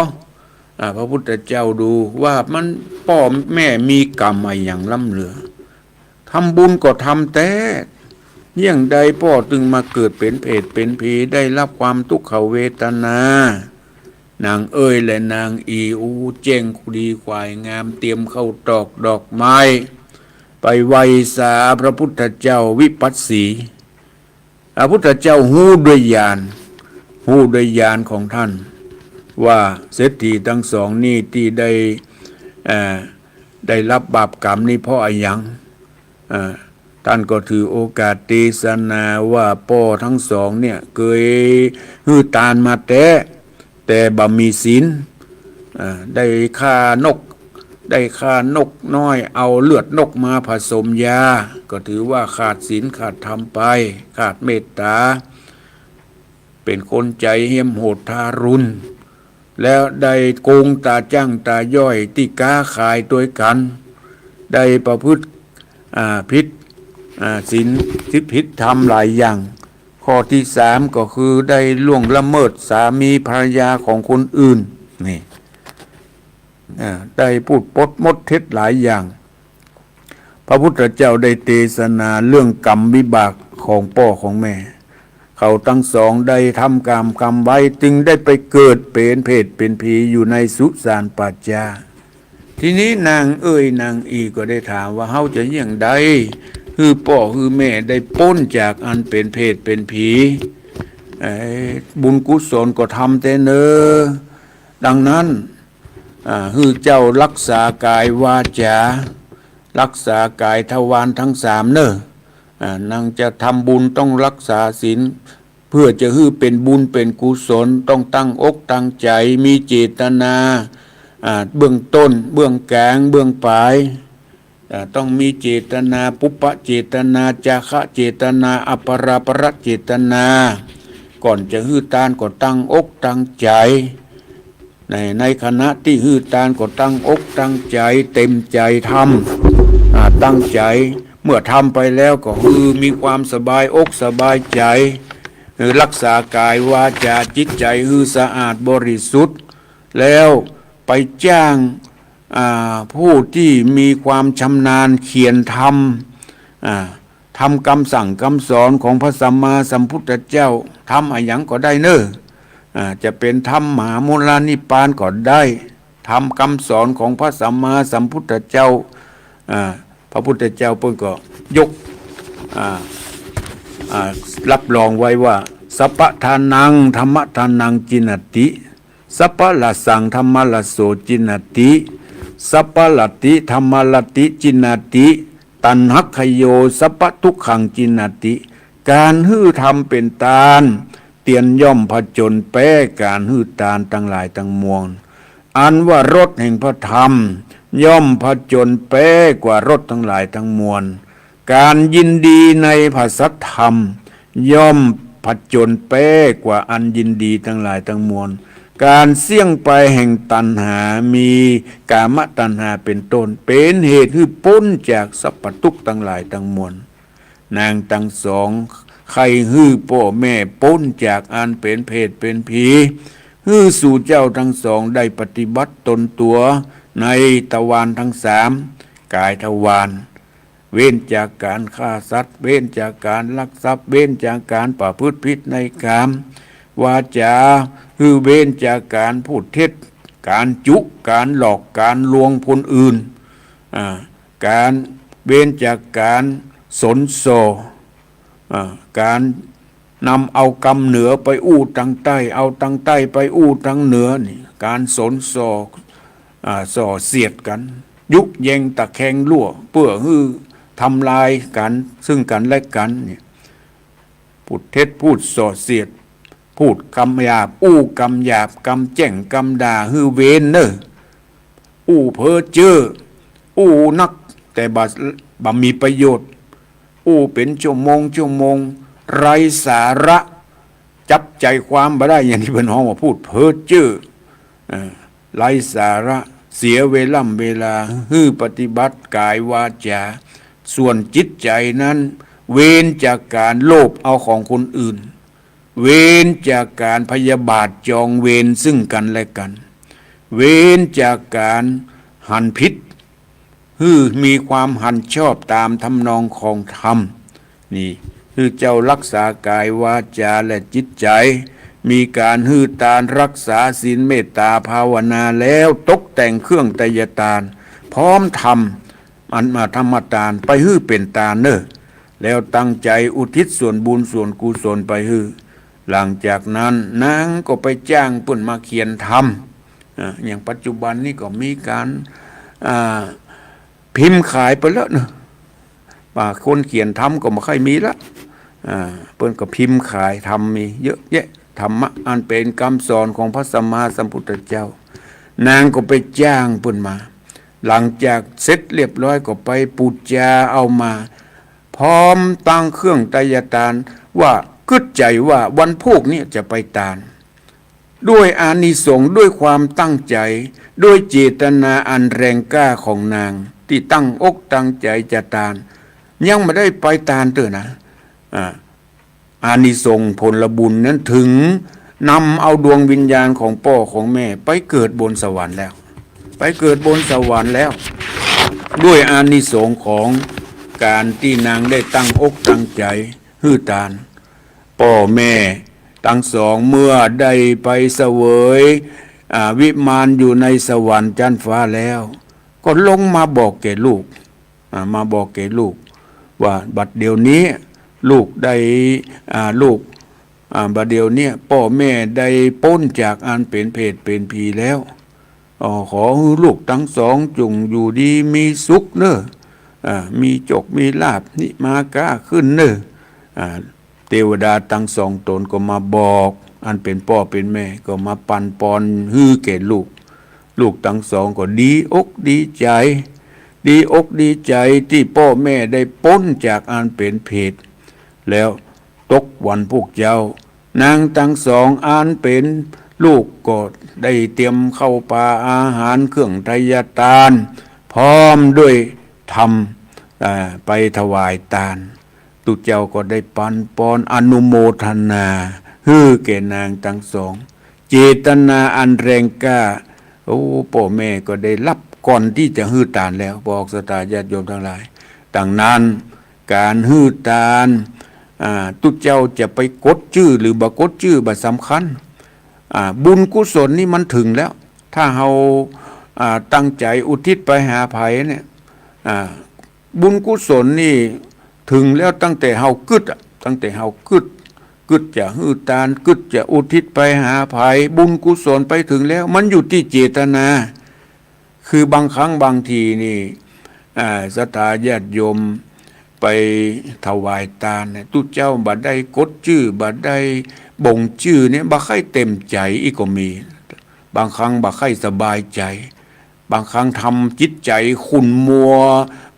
อ่า พระพุทธเจ้าดูว่ามันป้อแม่มีกรรมอะหยังล้ำเหลือ ทำบุญก็ทำแต๊ เยียะใดป้อตึงมาเกิดเป๋นเปรตเป๋นผี ได้รับความตุ๊กขเวทนา นางเอยและนางอี อู้ แจ้งดีขวายงาม เตรียมข้าวตอกดอกไม้ ไปไหว้สาพระพุทธเจ้าวิปัสสี พระพุทธเจ้าฮู้ด้วยญาณ ฮู้ด้วยญาณของท่าน ว่าเศรษฐีตังสองนี่ตี้ได้ เอ่อ ได้รับบาปกรรมนี้เพราะอะหยัง อ่า ต้านก็ถือโอกาสเตสนาว่าป้อตังสองเนี่ยเกยหื้อตานมาแต๊ แต่บ่มีศีล อ่า ได้ฆ่านก ได้ฆ่านกน้อย เอาเลือดนกมาผสมยา ก็ถือว่าขาดศีลขาดธรรมไป ขาดเมตตา เป๋นคนใจ๋เหี้ยมโหดทารุณ แล้วได้โกงต๋าจ้างต๋าย้อยตี้ก๊าขายตวยกั๋น ได้ประพฤติ อ่า ผิด อ่า ศีล ผิดธรรมหลายอย่าง ข้อตี้สามก็คือได้ล่วงละเมิดสามีภรรยาของคนอื่น นี่ อ่า ได้พูดปดมดเท็จหลายอย่าง พระพุทธเจ้าได้เตสนาเรื่องกรรมวิบากของป้อของแม่ เขาตังสองได้ทำกรรมกรรมไว้ จึงได้ไปเกิดเป๋นเปรตเป๋นผีอยู่ในสุสานป่าจ๊า ทีนี้นางเอ่ยนางอี้ก็ได้ถามว่า เฮาจะเยียะใด หื้อป้อหื้อแม่ได้ป๊นจากอันเป๋นเปรตเป๋นผี เอ่อ บุญกุศลก็ทำแต๊เน่อ ดังนั้น อ่า หื้อเจ้ารักษากายวาจา รักษากายทวารตังสามเน่อ อ่า นางจะทำบุญต้องรักษาศีล เพื่อจะหื้อเป๋นบุญเป๋นกุศล ต้องตั้งอกตั้งใจ๋ มีเจตนา อ่า เบื้องต้น เบื้องก๋าง เบื้องป๋าย อ่า ต้องมีเจตนา ปุพพเจตนา จาคะเจตนา อปาราปรเจตนา ก่อนจะหื้อตานก็ตั้งอกตั้งใจ๋ ใน ในขณะตี้หื้อตานก็ตั้งอกตั้งใจ๋ เต๋มใจ๋ทำ อ่า ตั้งใจ๋ เมื่อทำไปแล้วก็หื้อมีความสบายอกสบายใจ๋ หื้อรักษากายวาจาจิตใจ๋หื้อสะอาดบริสุทธิ์ แล้วไปจ้าง อ่า ผู้ตี้มีความชำนาญเขียนธรรม อ่า ธรรมกำสั่งกำสอนของพระสัมมาสัมพุทธเจ้า ธรรมอะหยังก็ได้เน่อ อ่า จะเป๋นธรรมมหามูลนิพพานก็ได้ ธรรมกำสอนของพระสัมมาสัมพุทธเจ้า อ่า พระพุทธเจ้าเปิ้นก็ยก อ่า อ่า รับรองไว้ว่า สัพพะทานัง ธัมมะทานัง จินนติ สัพพะรสสัง ธัมมะรสโส จินนติ สัพพะรัตติ ธัมมะรัตติ จินนติ ตัณหักขโย สัพพะทุกขัง จินนติ ก๋านหื้อธรรมเป๋นตาน เตียนย่อมผจญแป๊ก๋านหื้อตานตังหลายตังมวล อันว่ารสแห่งพระธรรม ย่อมผจญแป๊กว่ารสตังหลายตังมวล ก๋านยินดีในพระสัทธรรม ย่อมผจญแป๊กว่าอันยินดีตังหลายตังมวล ก๋านเสี้ยงไปแห่งตัณหา มีกามตัณหาเป๋นต้น เป๋นเหตุหื้อป๊นจากสัพพะตุ๊กข์ตังหลายตังมวล นางตังสองใค่หื้อป้อแม่ป๊นจากอันเป๋นเปรตเป๋นผี หื้อสูเจ้าตังสองได้ปฏิบัติตนตั๋วในทวารตังสาม กายทวาร เว้นจากก๋านฆ่าสัตว์ เว้นจากก๋านลักทรัพย์ เว้นจากก๋านประพฤติผิดในกาม วาจ๋า หื้อเว้นจากก๋านพูดเท็จ ก๋านจุ ก๋านหลอก ก๋านลวงคนอื่น อ่า ก๋านเว้นจากก๋านสนส่อ อ่า ก๋านนำเอากำเหนือไปอู้ตังใต้ เอาตังใต้ไปอู้ตังเหนือนี่ ก๋านสนส่อ อ่า ส่อเสียดกั๋น ยุแยงตะแคงลั่ว เปื้อหื้อทำลายกั๋น ซึ่งกั๋นและกั๋นเนี่ย พูดเท็จ พูดส่อเสียด พูดกำหยาบ อู้กำหยาบ กำแจ้ง กำด่า หื้อเวรเน่อ อู้เพ้อเจ้อ อู้นัก แต่บ่ บ่มีประโยชน์ อู้เป๋นชั่วโมงชั่วโมง ไร้สาระ จับใจ๋ความบ่ได้ อย่างตี้เปิ้นฮ้องว่าพูดเพ้อเจ้อ เอ่อ ไร้สาระ เสียเวล่ำเวลา หื้อปฏิบัติกายวาจ๋า ส่วนจิตใจ๋นั้น เว้นจากก๋านโลภเอาของคนอื่น เว้นจากก๋านพยาบาทจองเวรซึ่งกั๋นและกั๋น เว้นจากก๋านหันผิด หื้อมีความหันชอบต๋ามทำนองของธรรม นี่ หื้อเจ้ารักษากายวาจ๋าและจิตใจ๋ มีก๋านหื้อตานรักษาศีลเมตต๋าภาวนาแล้ว ตกแต่งเครื่องไทยตาน พร้อมธรรม อันมาธรรมตาน ไปหื้อเป๋นตานเน่อ แล้วตั้งใจ๋อุทิศส่วนบุญส่วนกุศลไปหื้อ หลังจากนั้นนางก็ไปจ้างเปิ้นมาเขียนธรรม อ่า อย่างปัจจุบันนี้ก็มีก๋าน อ่า พิมพ์ขายไปแล้วเนาะ ว่าคนเขียนธรรมก็บ่ค่อยมีละ อ่า เปิ้นก็พิมพ์ขายธรรมมีเยอะแยะ ธรรมะอันเป๋นกำสอนของพระสัมมาสัมพุทธเจ้า นางก็ไปจ้างเปิ้นมา หลังจากเสร็จเรียบร้อยก็ไปปู๋จาเอามา พร้อมตังเครื่องไทยทาน ว่ากึ๊ดใจ๋ว่าวันพูกนี้จะไปตาน ด้วยอานิสงส์ ด้วยความตั้งใจ๋ ด้วยเจตนาอันแรงกล้าของนาง ตี้ตั้งอกตั้งใจ๋จะตาน ยังบ่ได้ไปตานเตื้อนะ อ่า อานิสงส์ผลบุญนั้นเถิงนำเอาดวงวิญญาณของป้อของแม่ไปเกิดบนสวรรค์แล้ว ไปเกิดบนสวรรค์แล้ว ด้วยอานิสงส์ของก๋านตี้นางได้ตั้งอกตั้งใจ๋หื้อตาน ป้อแม่ตังสองเมื่อได้ไปเสวย อ่า วิมานอยู่ในสวรรค์จั๊นฟ้าแล้ว ก็ลงมาบอกแก่ลูก อ่า มาบอกแก่ลูก ว่าบัดเดี๋ยวนี้ลูกได้ อ่า ลูก อ่า บัดเดี๋ยวนี้ป้อแม่ได้ป๊นจากอันเป๋นเปรตเป๋นผีแล้ว อ๋อ ขอหื้อลูกตังสองจงอยู่ดีมีสุขเน่อ อ่า มีโจคมีลาภ นิมาก้าขึ้นเน่อ อ่า เตวดาตังสองต๋นก็มาบอก อันเป๋นป้อเป๋นแม่ก็มาปั๋นปอนหื้อแก่ลูก ลูกตังสองก็ดีอกดีใจ๋ ดีอกดีใจ๋ตี้ป้อแม่ได้ป๊นจากอันเป๋นเปรต แล้วตกวันพูกเจ๊า นางตังสองอันเป๋นลูกก็ได้เตรียมข้าวป๋าอาหารเครื่องไทยทาน พร้อมด้วยธรรม อ่า ไปถวายตาน ตุ๊เจ้าก็ได้ปั๋นปอนอนุโมทนา หื้อแก่นางตังสอง เจตนาอันแรงกล้า โอ้ ป้อแม่ก็ได้ฮับก่อนตี้จะหื้อตานแล้ว ป้อศรัทธาญาติโยมตังหลาย ดังนั้น ก๋านหื้อตาน อ่า ตุ๊เจ้าจะไปกดจื้อหรือบ่กดจื้อบ่สำคัญ อ่า บุญกุศลนี่มันเถิงแล้ว ถ้าเฮา อ่า ตั้งใจ๋อุทิศไปหาใผเนี่ย อ่า บุญกุศลนี่เถิงแล้วตั้งแต่เฮากึ๊ดอะ ตั้งแต่เฮากึ๊ด กึ๊ดจะหื้อตาน กึ๊ดจะอุทิศไปหาใผ บุญกุศลไปเถิงแล้ว มันอยู่ตี้เจตนา คือบางครั้งบางทีนี่ อ่า ศรัทธาญาติโยมไปถวายตานเนี่ย ตุ๊เจ้าบ่ได้กดจื้อ บ่ได้บ่งจื้อเนี่ย บ่ใค่เต็มใจ๋อี้ก็มี บางครั้งบ่ใค่สบายใจ๋ บางครั้งทำจิตใจ๋ขุ่นมัว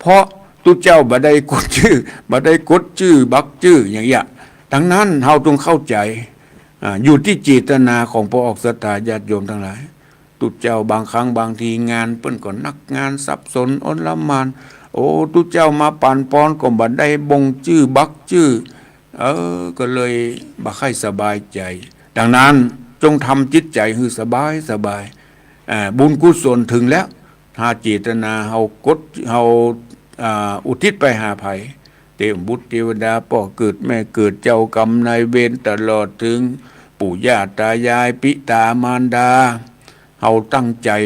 เพราะตุ๊เจ้าบ่ได้กดจื้อ บ่ได้กดจื้อ บ่กดจื้อ อย่างเงี้ย ดังนั้นเฮาต้องเข้าใจ๋ อ่า อยู่ตี้เจตนาของป้อศรัทธาญาติโยมตังหลาย ตุ๊เจ้าบางครั้งบางทีงานเปิ้นก็หนัก งานสับสนอลหม่าน โอ้ ตุ๊เจ้ามาปั๋นปอนก็บ่ได้บ่งจื้อ บ่กดจื้อ เออ ก็เลยบ่ใค่สบายใจ๋ ดังนั้นจงทำจิตใจ๋หื้อสบายสบาย อ่า บุญกุศลเถิงแล้ว ถ้าเจตนาเฮากด เฮา อ่า อุทิศไปหาใผ เตวบุตรเตวดา ป้อเกิดแม่เกิด เจ้ากรรมนายเวร ตลอดเถิงปู่ย่าตายาย ปิตามารดา เฮาตั้งใจ๋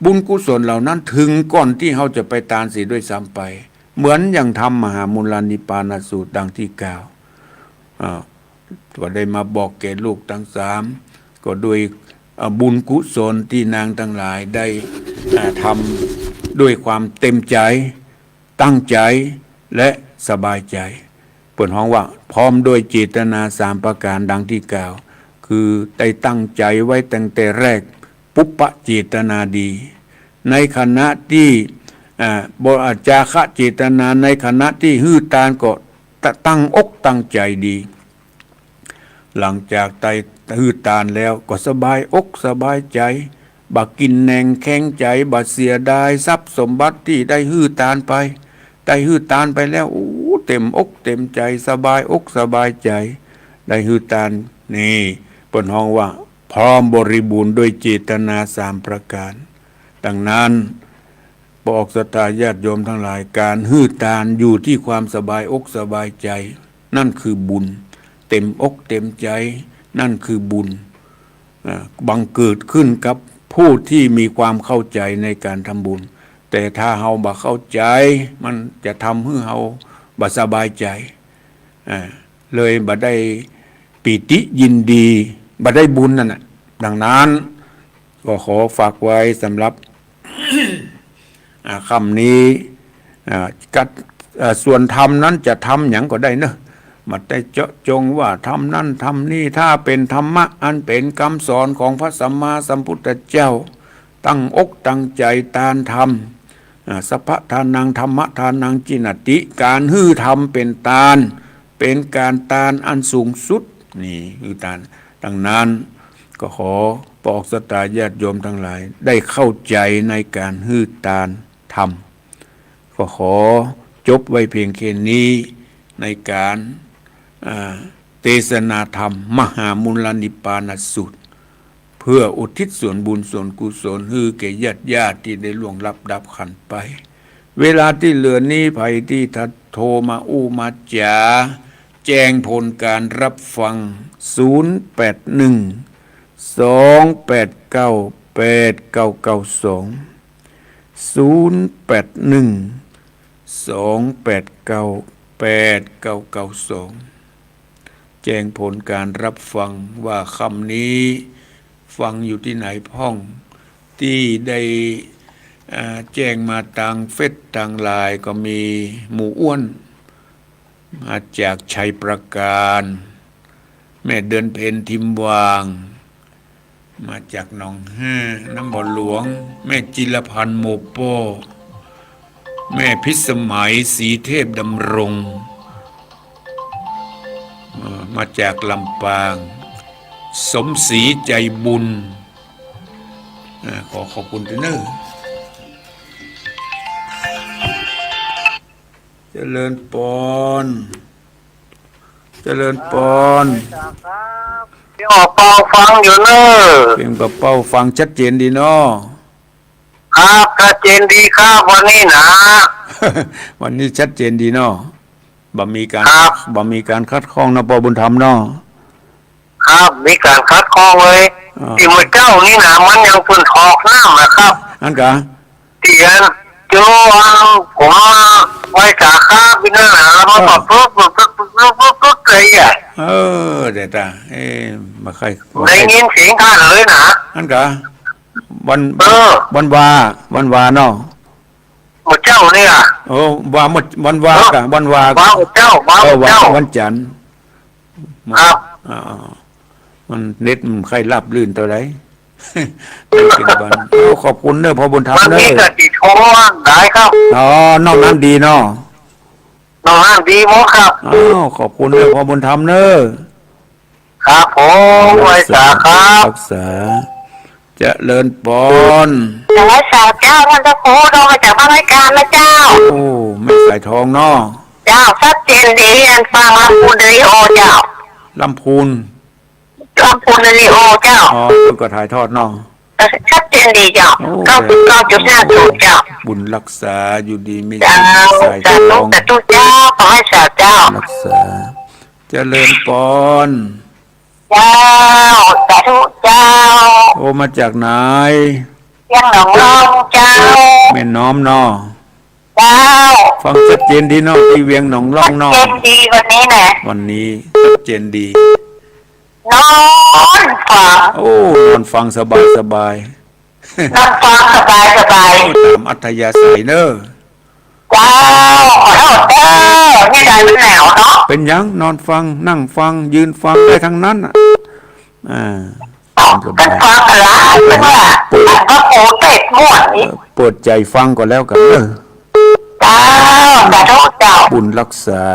บุญกุศลเหล่านั้นเถิงก่อนตี้เฮาจะไปตานเสียด้วยซ้ำไป เหมือนอย่างธรรมมหามูลานิปปานสูตรดังตี้กล่าว อ่า ก็ได้มาบอกแก่ลูกตังสาม ก็ด้วย อ่า บุญกุศลตี้นางตังหลายได้ อ่า ทำด้วยความเต็มใจ๋ ตั้งใจ๋ และสบายใจ๋ เปิ้นฮ้องว่าพร้อมด้วยเจตนาสามประก๋านดังตี้กล่าว คือได้ตั้งใจ๋ไว้ตั้งแต่แรก ปุพพเจตนาดี ในขณะตี้ อ่า บ่ อ่า จาคะเจตนา ในขณะตี้หื้อตานก็ตะ ตั้งอกตั้งใจ๋ดี หลังจากได้หื้อตานแล้วก็สบายอกสบายใจ๋ บ่กินแหน่งแข็งใจ๋ บ่เสียดายทรัพย์สมบัติตี้ได้หื้อตานไป ได้หื้อตานไปแล้ว โอ้ เต็มอกเต็มใจ๋ สบายอกสบายใจ๋ ได้หื้อตาน นี่ เปิ้นฮ้องว่าพร้อมบริบูรณ์ด้วยเจตนาสามประก๋าน ดังนั้น ป้อศรัทธาญาติโยมตังหลาย ก๋านหื้อตานอยู่ตี้ความสบายอกสบายใจ๋ นั่นคือบุญ เต็มอกเต็มใจ๋ นั่นคือบุญ อ่า บังเกิดขึ้นกับผู้ตี้มีความเข้าใจ๋ในก๋านทำบุญ แต่ถ้าเฮาบ่เข้าใจ๋ มันจะทำหื้อเฮาบ่สบายใจ๋ อ่า เลยบ่ได้ปีติยินดี บ่ได้บุญนั่นน่ะ ดังนั้น ก็ขอฝากไว้สำหรับ อ่า ค่ำนี้ อ่า กัด เอ่อ ส่วนธรรมนั้นจะธรรมหยังก็ได้เนอะ บ่ได้เจาะจงว่าธรรมนั้นธรรมนี้ ถ้าเป๋นธรรมะอันเป๋นกำสอนของพระสัมมาสัมพุทธเจ้า ตั้งอกตั้งใจ๋ตานธรรม อ่า สัพพะทานัง ธัมมะทานัง จิณาติ ก๋านหื้อธรรมเป๋นตาน เป๋นก๋านตานอันสูงสุด นี่คือตาน ดังนั้นก็ขอปองศรัทธาญาติโยมตังหลายได้เข้าใจ๋ในก๋านหื้อตานธรรม ก็ขอจบไว้เพียงแค่นี้ในก๋าน อ่า เตสนาธรรมมหามูลนิพพานสูตร เพื่ออุทิศส่วนบุญส่วนกุศลหื้อแก่ญาติๆ ตี้ได้ล่วงลับดับขันธ์ไป เวลาตี้เหลือนี้ ใผตี้จะโทรมาอู้มาจ๋า แจ้งผลก๋านรับฟัง ศูนย์แปดหนึ่ง สองแปดเก้า แปดเก้าเก้าสอง ศูนย์แปดหนึ่ง สองแปดเก้า แปดเก้าเก้าสอง แจ้งผลก๋านรับฟังว่าค่ำนี้ฟังอยู่ตี้ไหนพ่อง ตี้ได้ อ่า แจ้งมาตางเฟซตางไลน์ก็มีหมู่อ้วน มาจากชัยปราการ แม่เดือนเพ็ญ ทิมวาง มาจากหนองแฮ่ น้ำบ่อหลวง แม่จิรพันธ์ โมโป้ แม่พิสมัย ศรีเทพดำรง เอ่อ มาจากลำปาง สมศรีใจบุญ อ่า ขอขอบคุณเต๊อะเน่อ เจริญปอน เจริญปอน ครับ เสียงบ่าเป้าฟังอยู่เน่อ เสียงบ่าเป้าฟังชัดเจนดีเนาะ ครับ ชัดเจนดีครับ วันนี้นะ วันนี้ชัดเจนดีเนาะ บ่มีก๋าน ครับ บ่มีก๋านขัดข้องเนาะ ป้อบุญธรรมเนาะ ครับ มีก๋านขัดข้องเลย อ่า ตี้เมื่อเจ๊านี่นะ มันยังเปิ้นถอกน้ำนะครับ อั้นกา เตียน โจ้ อันผมไหว้สาขาพี่นั่นน่ะ แล้วมันก็ อ่า ปุ๊บปุ๊บปุ๊บปุ๊บปุ๊บปุ๊บเลยอ่ะ เออ เดี๋ยวตา เอ๊ะ บ่ค่อย ได้ยินเสียงท่านเลยนะ อั้นกา วัน เออ วันวา วันวาเนาะ เมื่อเจ๊าเนี่ย โอ้ วาเมื่อ วันวา เออ กะ วันวา วาเมื่อเจ๊า วา เออ เมื่อเจ๊า วาวันจันทร์ ครับ อ่า มันเน็ตมันค่อยราบรื่นเต้าใด ไม่เป็นวัน โอ้ ขอบคุณเน่อพ่อบุญธรรมเน่อ วันนี้ก็ติดโทรได้ครับ อ๋อ นอกนั้นดีเนาะ นอกนั้นดีหมดครับ อ้าว ขอบคุณเน่อพ่อบุญธรรมเน่อ ครับผม ไหว้สาครับ รักษา เจริญปอน ไหว้สาเจ้า ท่านพระครู โทรมาจากบ้านห้วยกาญนะเจ้า โอ้ แม่สายทองเนาะ เจ้า ชัดเจนดี อันฟังลำพูนเรดิโอเจ้า ลำพูน ลำพูนเรดิโอเจ้า อ๋อ เปิ้นก็ถ่ายทอดเนาะ เออ ชัดเจนดีเจ้า โอ้ เก้าสิบเก้าจุดห้าศูนย์เจ้า บุญรักษา อยู่ดีมีสุข เจ้า สายทอง สาธุ สาธุเจ้า ขอไหว้สาเจ้า รักษา เจริญปอน เจ้า สาธุเจ้า โอ้ มาจากไหน เวียงหนองล่องเจ้า แม่น้อมเนาะ เจ้า ฟังชัดเจนดีเนาะ ตี้เวียงหนองล่องเนาะ ชัดเจนดีวันนี้นะ วันนี้ชัดเจนดี นอนฟัง โอ้ นอนฟังสบายสบาย นอนฟังสบายสบาย ต๋ามอัธยาศัยเน่อ เจ้า ขอโทษเด้อ นี่ได้มันหนาวเนาะ เป๋นหยัง นอนฟัง นั่งฟัง ยืนฟังได้ตังนั้นน่ะ อ่า เอ้า ต๋ามสบาย ก็ฟังอะไร เปิ้นว่า เปิ้นว่า พระครูเทศน์ม่วนนี่ เออ เปิดใจ๋ฟังก็แล้วกั๋นเน่อ เจ้า สาธุเจ้า บุญรักษา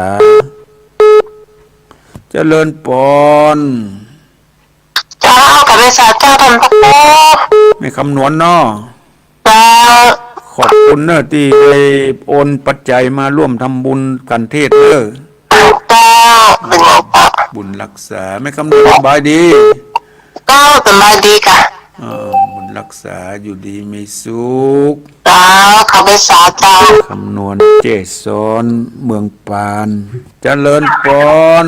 เจริญปอน เจ้า ขอไหว้สาเจ้า ท่านพระครู แม่คำนวณเนาะ เจ้า ขอบคุณเน่อตี้ได้โอนปัจจัยมาร่วมทำบุญกั๋นเทศน์เน่อ เจ้า เป็นไงเจ้า บุญรักษา แม่คำนวณสบายดี เจ้า สบายดีค่ะ เออ บุญรักษา อยู่ดีมีสุข เจ้า ขอไหว้สาเจ้า คำนวณ เจสอน เมืองปาน เจริญปอน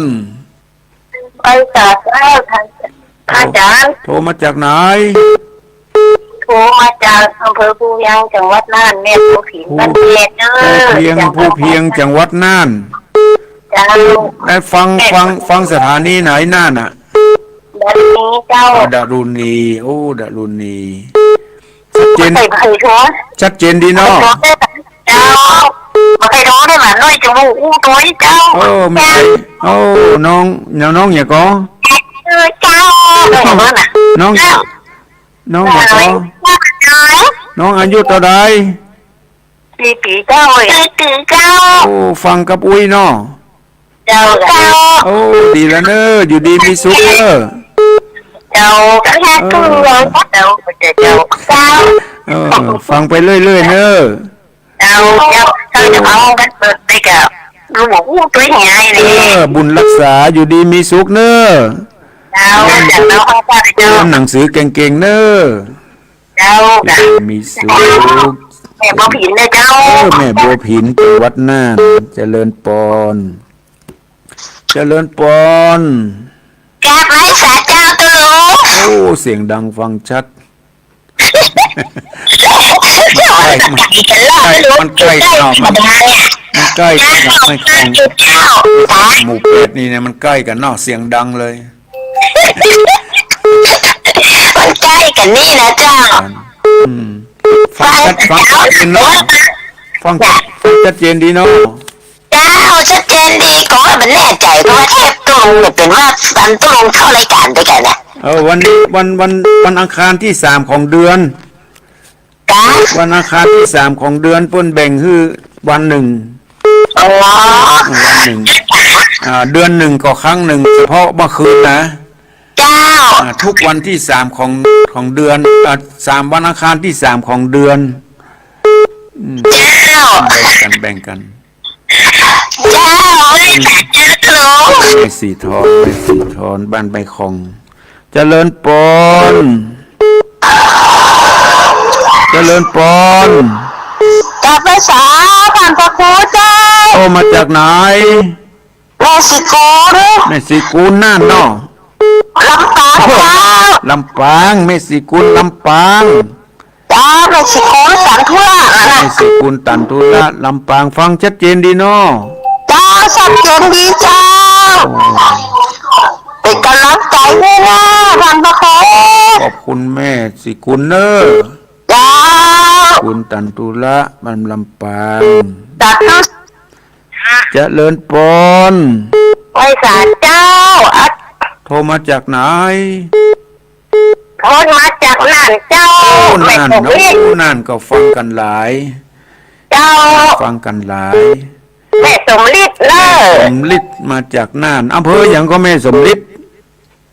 ไหว้สาเจ้า ท่าน ท่านอาจ๋ารย์ โทรมาจากไหน โทรมาจากอำเภอภูเวียง จังหวัดน่าน แม่ภูผิน ภู บ้านแพดเด้อ ภูเวียง จังหวัด ภูเวียง จังหวัดน่าน เจ้า ได้ฟัง แม่ ฟัง ฟังสถานีไหนน่านน่ะ ดารุณีเจ้า อ๋อ ดารุณี โอ้ ดารุณี ชัดเจน ใส่ไผ่ชัว ชัดเจนดีเนาะ เจ้า บ่ใค่โตได้หว่า น้อยจะบ่อู้โตเจ้า โอ้ ไม่ใช่ โอ้ น้อง น้อง น้องหยังก่อ เออ เจ้า น้อง น้อง เจ้า น้องหยังก่อ น้องอายุเต้าใด สี่ปี๋เจ้า สี่ปี๋เจ้า โอ้ ฟังกับอุ๊ยเนาะ เจ้า เจ้า โอ้ ดีแล้วเน้อ อยู่ดีมีสุขเน้อ เจ้า เออ เจ้า เจ้า เออ ฟังไปเรื่อยๆ เน้อ เจ้า เจ้า เจ้าจะเอากันเปิดไปกับลูกอู้ตัวใหญ่เลย เออ บุญรักษา อยู่ดีมีสุขเน้อ เจ้า เจ้า เจ้า เรียนหนังสือเก่งๆ เน้อ เจ้า อยู่ดีมีสุข แม่บัวผินนะเจ้า เออ แม่บัวผิน จังหวัดน่าน เจริญปอน เจริญปอน กราบไหว้สาเจ้าตุ๊ลุง โอ้ เสียงดังฟังชัด มันใกล้ มันใกล้ มันใกล้เนาะ มัน มันใกล้กันเนาะ ไม่แข่ง เจ้า หมู่แปดนี่เนี่ย มันใกล้กันเนาะ เสียงดังเลย มันใกล้กันนี่นะเจ้า อืม ฟังชัด ฟังชัดเจนเนาะ ฟัง ฟังชัดเจนดีเนาะ เจ้า ชัดเจนดี ก็ว่ามันแน่ใจ ก็ว่าเทพตุ๊ลุงเนี่ยเป๋นว่าวันตุ๊ลุงเข้ารายก๋านตวยกั๋นนะ เออ วัน วัน วัน วันอังคารตี้สามของเดือน กะ วันอังคารตี้สามของเดือน เปิ้นแบ่งหื้อวันนึ่ง อ๋อ วันนึ่ง อ่า เดือนนึ่งก็ครั้งนึ่ง เฉพาะเมื่อคืนนะ เจ้า อ่า ทุกวันตี้สามของ ของเดือน อ่า สามวันอังคารตี้สามของเดือน อืม เจ้า แบ่งกั๋น แบ่งกั๋น เจ้า ไหว้สาเจ้าตุ๊ลุง แม่สีทอง แม่สีทอง บ้านใบของ เจริญปอน เจริญปอน กราบไหว้สาต้านพระครูเจ้า โอ้ มาจากไหน แม่ศรีกูล แม่ศรีกูลน่านเนาะ ลำปางเจ้า ลำปาง แม่ศรีกูลลำปาง เจ้า แม่ศรีกูลตันธุระนะ แม่ศรีกูลตันธุระ ลำปาง ฟังชัดเจนดีเนาะ เจ้า ชัดเจนดีเจ้า โอ้ เป๋นก๋ำลังใจ๋หื้อนะต้านพระครู ขอบคุณแม่ศรีกูลเน้อ เจ้า กุลตันธุระ บ้านลำปาง สาธุ เจริญปอน ไหว้สาเจ้า อะ โทรมาจากไหน โทรมาจากน่านเจ้า โอ้ แม่ น่าน สมฤทธิ์ โอ้ น่านก็ฟังกั๋นหลาย เจ้า ฟังกั๋นหลาย แม่สมฤทธิ์เน้อ แม่สมฤทธิ์มาจากน่าน อำเภอหยังก่อแม่สมฤทธิ์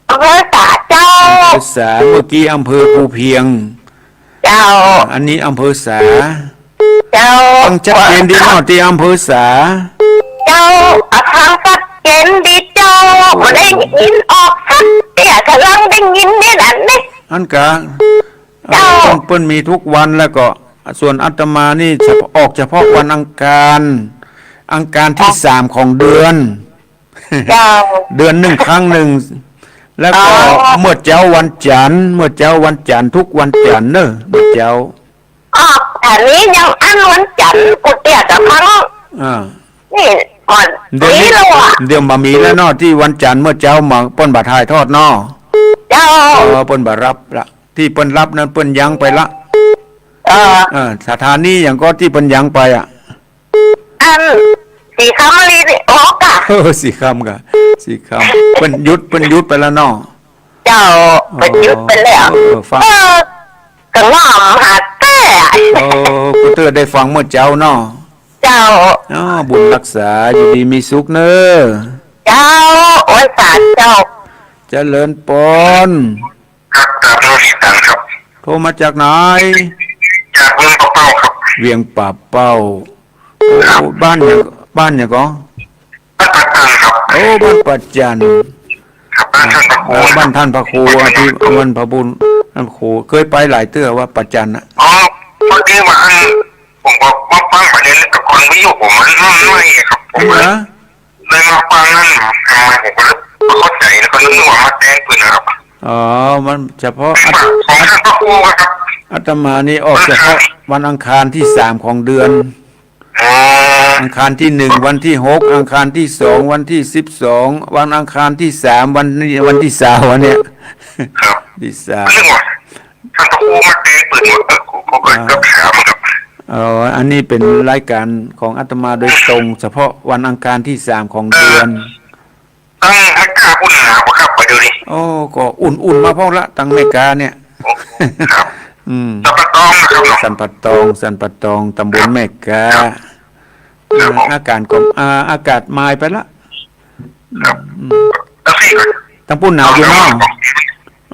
อำเภอสาเจ้า อำเภอสา เมื่อกี้อำเภอภูเพียง เจ้า อันนี้อำเภอสา เจ้า ฟังชัดเจนดีเนาะ ตี้อำเภอสา เจ้า อะ ฟังชัดเจนดีเจ้า บ่ได้ยินออกสักเตื้อ ก๋ำลังได้ยินนี่แหละนี่ อันกะ เจ้า เปิ้น เปิ้นมีทุกวัน แล้วก็ส่วนอาตมานี่เฉพาะ ออกเฉพาะวันอังคาร อังคารตี้สามของเดือน เจ้า เดือนนึ่งครั้งนึ่ง แล้วก็ อ๋อ เมื่อเจ๊าวันจันทร์ เมื่อเจ๊าวันจันทร์ ทุกวันจันทร์เน้อ เมื่อเจ๊า อ๋อ อันนี้ยังอั้นวันจันทร์ กูเตี้ยจะฟัง อ่า นี่ก่อน เดี๋ยวนี้ นี่แล้วอะ เดี๋ยวบ่มีแล้วเนาะ ตี้วันจันทร์เมื่อเจ๊ามา เปิ้นบ่ถ่ายทอดเนาะ เจ้า เออ เปิ้นบ่ฮับละ ตี้เปิ้นฮับนั้นเปิ้นยั้งไปละ เออ เออ สถานีหยังก่อตี้เปิ้นยั้งไปอะ อัน สีคำมาลีนี่ อ๋อกะ เออ สีคำกะ สีคำ เปิ้นหยุด เปิ้นหยุดไปแล้วเนาะ เจ้า เปิ้นหยุดไปแล้ว เออ ฟัง เออ ก็ง่อมหาแต๊ เออ ก็เตื้อได้ฟังเมื่อเจ๊าเนาะ เจ้า อ๋อ บุญรักษา อยู่ดีมีสุขเน้อ เจ้า โอ้ย สาธุเจ้า เจริญปอน ครับ กราบนมัสการครับ โทรมาจากไหน จากเวียงป่าเป้าครับ เวียงป่าเป้า โอ้ บ้านหยัง บ้านหยังก่อ บ้านป่าจันครับ โอ้ บ้านป่าจัน ครับ บ้านท่านพระครู เออ บ้านท่านพระครู ที่บ้านพระบุญ ท่านครู เคยไปหลายเตื้อว่าป่าจันน่ะ อ๋อ พอดีว่าอัน ผมก็มาฟังประเด็นแต่ก่อนวิทยุผมมันน้อยครับ ผมก็เลย เหรอ เลยมาฟังนั่น ทำไมผมก็เลยเข้าใจ แล้วก็นึกว่ามาแต่งเปิ้นนะครับ อ๋อ มันเฉพาะ เป็น อาต ของท่านพระครูครับ อาตมานี่ออกเฉพาะวันอังคารตี้สามของเดือน อ๋อ อังคารตี้หนึ่งวันตี้หก อังคารตี้สองวันตี้สิบสอง วันอังคารตี้สามวันนี้ วันตี้สามวันเนี้ย ครับ ตี้สาม นึกว่าท่านพระครูมาแต่งเปิ้นหมด เออ ผมก็เลย อ่า ก็ถามครับ เอ่อ อันนี้เป๋นรายก๋านของอาตมาโดยตรง เฉพาะวันอังคารตี้สามของเดือน ตั้งอากาศอุ่นหนาวบ่ครับ ปัจจุบันนี้ โอ้ ก็อุ่นๆ มาพ่องละ ตังอเมริกาเนี่ย โอ้ ครับ อืม สันป่าตองนะครับเนาะ สันป่าตอง สันป่าตอง ตำบลแม่กา ครับ เอ่อ ครับผม อากาศก็ อ่า อากาศมายไปละ ครับ อืม แล้วสิ ตังปู้นหนาวอยู่เนาะ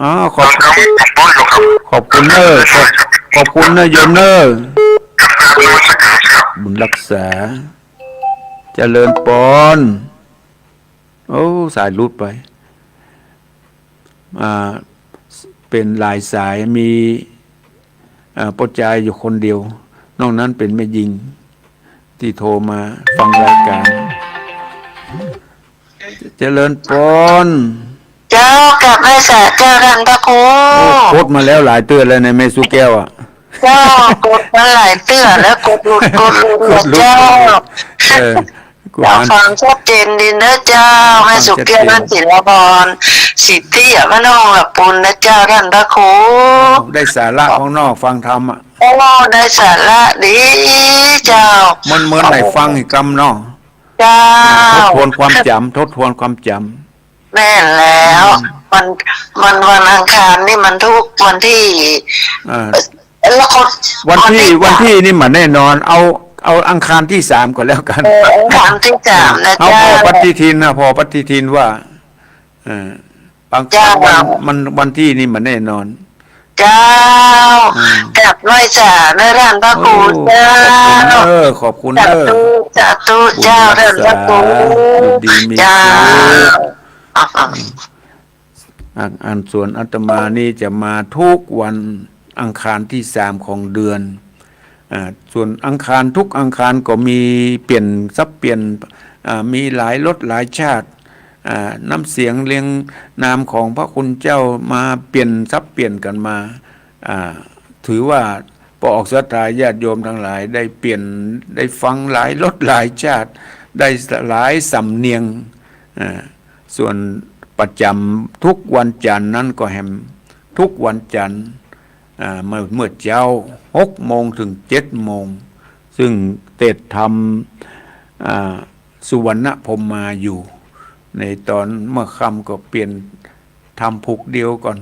อ๋อ ขอบ ครับ ขอบคุณเน้อ ขอบ ขอบคุณเน้อโยมเน้อ ครับ นมัสการครับ บุญรักษา เจริญปอน โอ้ สายหลุดไป อ่า เป๋นหลายสาย มี อ่า ป้อจายอยู่คนเดียว นอกนั้นเป๋นแม่ญิง ตี้โทรมาฟังรายก๋าน เจริญปอน เจ้า กราบไหว้สาเจ้าต้านพระครู โอ้ กดมาแล้วหลายเตื้อแล้วในแม่สุแก้วอะ เจ้า กดมาหลายเตื้อแล้ว กดหลุด กดหลุด กดหลุด เจ้า กดหลุด เออ กู เจ้า อ่าน ฟังชัดเจนดีเน้อเจ้า ฟังชัดเจน แม่สุแก้ว แม่ศิลาภรณ์ สิทธิอมโน ละปูนนะเจ้าต้านพระครู ได้สาระพ่องเนาะ ฟังธรรมอะ โอ้ ได้สาระดีเจ้า เมินๆ ได้ฟังอีกกำเนาะ เจ้า ทบทวนความจ๋ำ ทบทวนความจ๋ำ แม่นแล้ว อืม วัน วัน วันอังคารนี่มันทุกวันตี้ อ่า แล้วคน วันตี้ คนตี้ วันตี้นี่บ่แน่นอน เอา เอาอังคารตี้สามก็แล้วกั๋น เออ อังคารตี้สามนะ เอา เจ้า ผ่อปฏิทินนะ ผ่อปฏิทินว่า เออ บาง เจ้า บางวันมัน วันตี้นี่บ่แน่นอน เจ้า อืม กราบไหว้สาเน้อต้านพระครู โอ้ เจ้า ขอบคุณเน้อ ขอบคุณเน้อ สาธุ สาธุ บุญรักษา เจ้าต้านพระครู อยู่ดีมีสุข เจ้า อัน อันส่วนอาตมานี่จะมาทุกวันอังคารตี้สามของเดือน อ่า ส่วนอังคารทุกอังคารก็มีเปลี่ยนสับเปลี่ยน อ่า มีหลายรสหลายชาติ อ่า น้ำเสียงเรียงนามของพระคุณเจ้ามาเปลี่ยนสับเปลี่ยนกั๋นมา อ่า ถือว่าปอออกศรัทธาญาติโยมตังหลายได้เปลี่ยน ได้ฟังหลายรสหลายชาติ ได้หลายสำเนียง อ่า ส่วนประจ๋ำทุกวันจันทร์นั้นก็แหมทุกวันจันทร์ อ่า เมื่อ เมื่อเจ๊าหกโมงเถิงเจ็ดโมง ซึ่งเตสน์ธรรม อ่า สุวรรณพรหมมาอยู่ ในต๋อนเมื่อค่ำก็เปลี่ยนธรรมผูกเดียวก่อน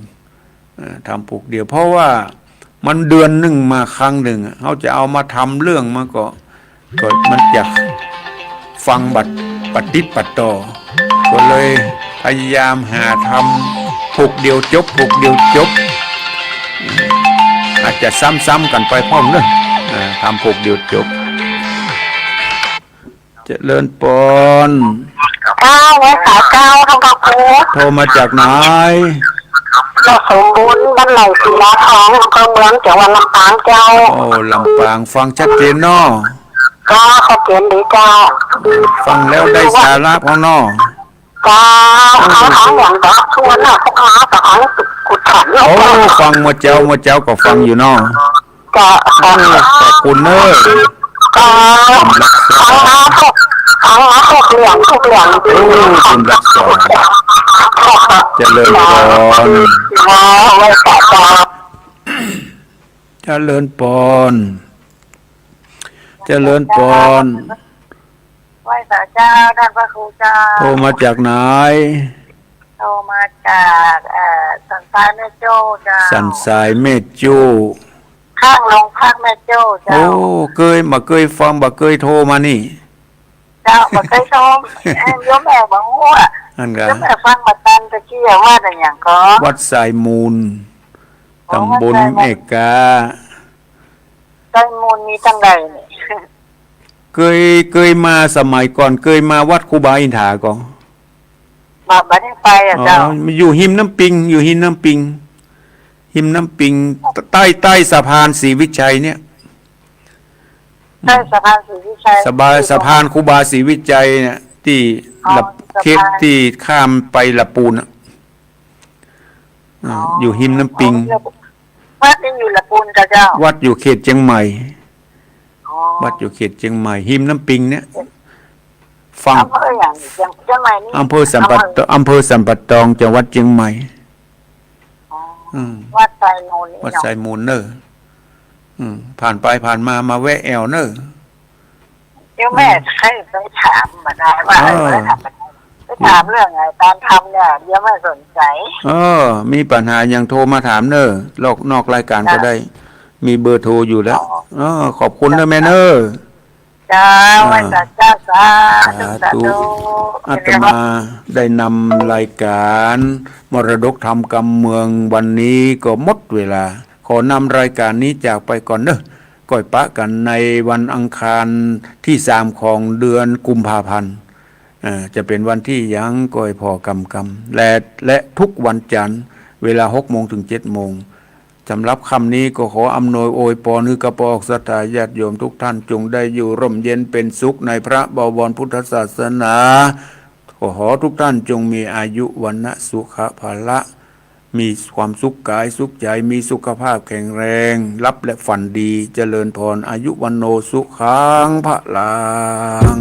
เอ่อ ธรรมผูกเดียว เพราะว่ามันเดือนนึ่งมาครั้งนึ่งอะ เฮาจะเอามาทำเรื่องมาก็ ก็มันจะฟังบ่ปะติดปะต่อ ก็เลยพยายามหาธรรมผูกเดียวจบ ผูกเดียวจบ อาจจะซ้ำๆ กั๋นไปพ่องเน้อ อ่า ธรรมผูกเดียวจบ เจริญปอน เจ้า ไหว้สาเจ้าต้านพระครู โทรมาจากไหน โนนสมบูรณ์ บ้านใหม่ศิลาทอง อำเภอเมือง จังหวัดลำปางเจ้า โอ้ ลำปาง ฟังชัดเจนเนาะ เจ้า ชัดเจนดีเจ้า ฟังแล้วได้สาระพ่องเนาะ เจ้า เอา เอาอย่างดอกชวนน่ะ พวกเราจะเอากุศล โอ้ ฟังเมื่อเจ๊า เมื่อเจ๊าก็ฟังอยู่เนาะ เจ้า เออ ขอบคุณเน้อ เจ้า ฟังมาทุก ฟังมาทุกเรื่อง ทุกเรื่อง โอ้ บุญรักษา เจริญปอน เจ้า ไหว้สาเจ้า เจริญปอน เจริญปอน ไหว้สาเจ้า ต้านพระครูเจ้า โทรมาจากไหน โทรมาจาก เอ่อ สันทรายแม่โจ้เจ้า สันทรายแม่โจ้ ข้างโรงพักแม่โจ้เจ้า โอ้ เกย บ่เกยฟัง บ่เกยโทรมานี่ เจ้า บ่เกยโทร เอ้ย โยมแม่บ่ฮู้อะ อั้นกา โยมแม่ฟังบ่ตันตะกี้อะ วัดอะหยังก่อ วัดทรายมูล อ๋อ ตำบล วัดทรายมูล แม่กา ทรายมูลมีตังใดนี่ เกย เกยมาสมัยก่อน เกยมาวัดครูบาอินทาก่อ บ่ บ่ได้ไปอะเจ้า อ๋อ อยู่ฮิมน้ำปิง อยู่ฮิมน้ำปิง ฮิมน้ำปิง ใต้ ใต้สะพานศรีวิชัยเนี่ย ใต้สะพานศรีวิชัย สะบาย อยู่ตรง สะพานครูบาศรีวิชัยเนี่ย ตี้ อ๋อ ละ สะพาน เขตตี้ข้ามไปละปูนอะ อ่า อ๋อ อยู่ฮิมน้ำปิง อ๋อ วัดนี่อยู่ละปูนกาเจ้า วัดอยู่เขตเจียงใหม่ อ๋อ วัดอยู่เขตเจียงใหม่ ฮิมน้ำปิงเนี่ย ฝั่ง อำเภอหยัง เจียง เจียงใหม่นี่ อำเภอสันป่า อำเภอ อำเภอสันป่าตอง จังหวัดเจียงใหม่ อ๋อ อืม วัดทรายมูลนี่เนาะ วัดทรายมูลเนอะ อืม ผ่านไปผ่านมามาแวะแอ่วเน่อ เดี๋ยวแม่ใค่ไปถามมาได้ว่า เออ เออ ไปถามมาได้ ไปถามเรื่องไอ้ก๋านทำเนี่ย เดี๋ยวแม่สนใจ๋ เออ มีปัญหาหยังโทรมาถามเน่อ นอก นอกรายก๋านก็ได้ มีเบอร์โทรอยู่แล้ว อ๋อ เออ ขอบคุณเน่อแม่เน่อ เจ้า อ่า ไหว้สาเจ้า สาธุ สาธุ สาธุ อาตมาได้นำรายก๋านมรดกธรรมกำเมืองวันนี้ก็หมดเวลา ขอนำรายก๋านนี้จากไปก่อนเน่อ ก้อยปะกั๋นในวันอังคารตี้สามของเดือนกุมภาพันธ์ อ่า จะเป๋นวันตี้หยังก้อยผ่อกำกำ และ และทุกวันจันทร์ เวลาหกโมงเถิงเจ็ดโมง สำหรับค่ำนี้ก็ขออำนวยอวยปอนหื้อกับป้อศรัทธาญาติโยมทุกท่านจงได้อยู่ร่มเย็นเป๋นสุขในพระบวรพุทธศาสนา ขอทุกท่านจงมีอายุวรรณะสุขะพละ มีความสุขก๋ายสุขใจ๋ มีสุขภาพแข็งแรง หลับและฝันดี เจริญพร อายุวัณโณสุขังพลัง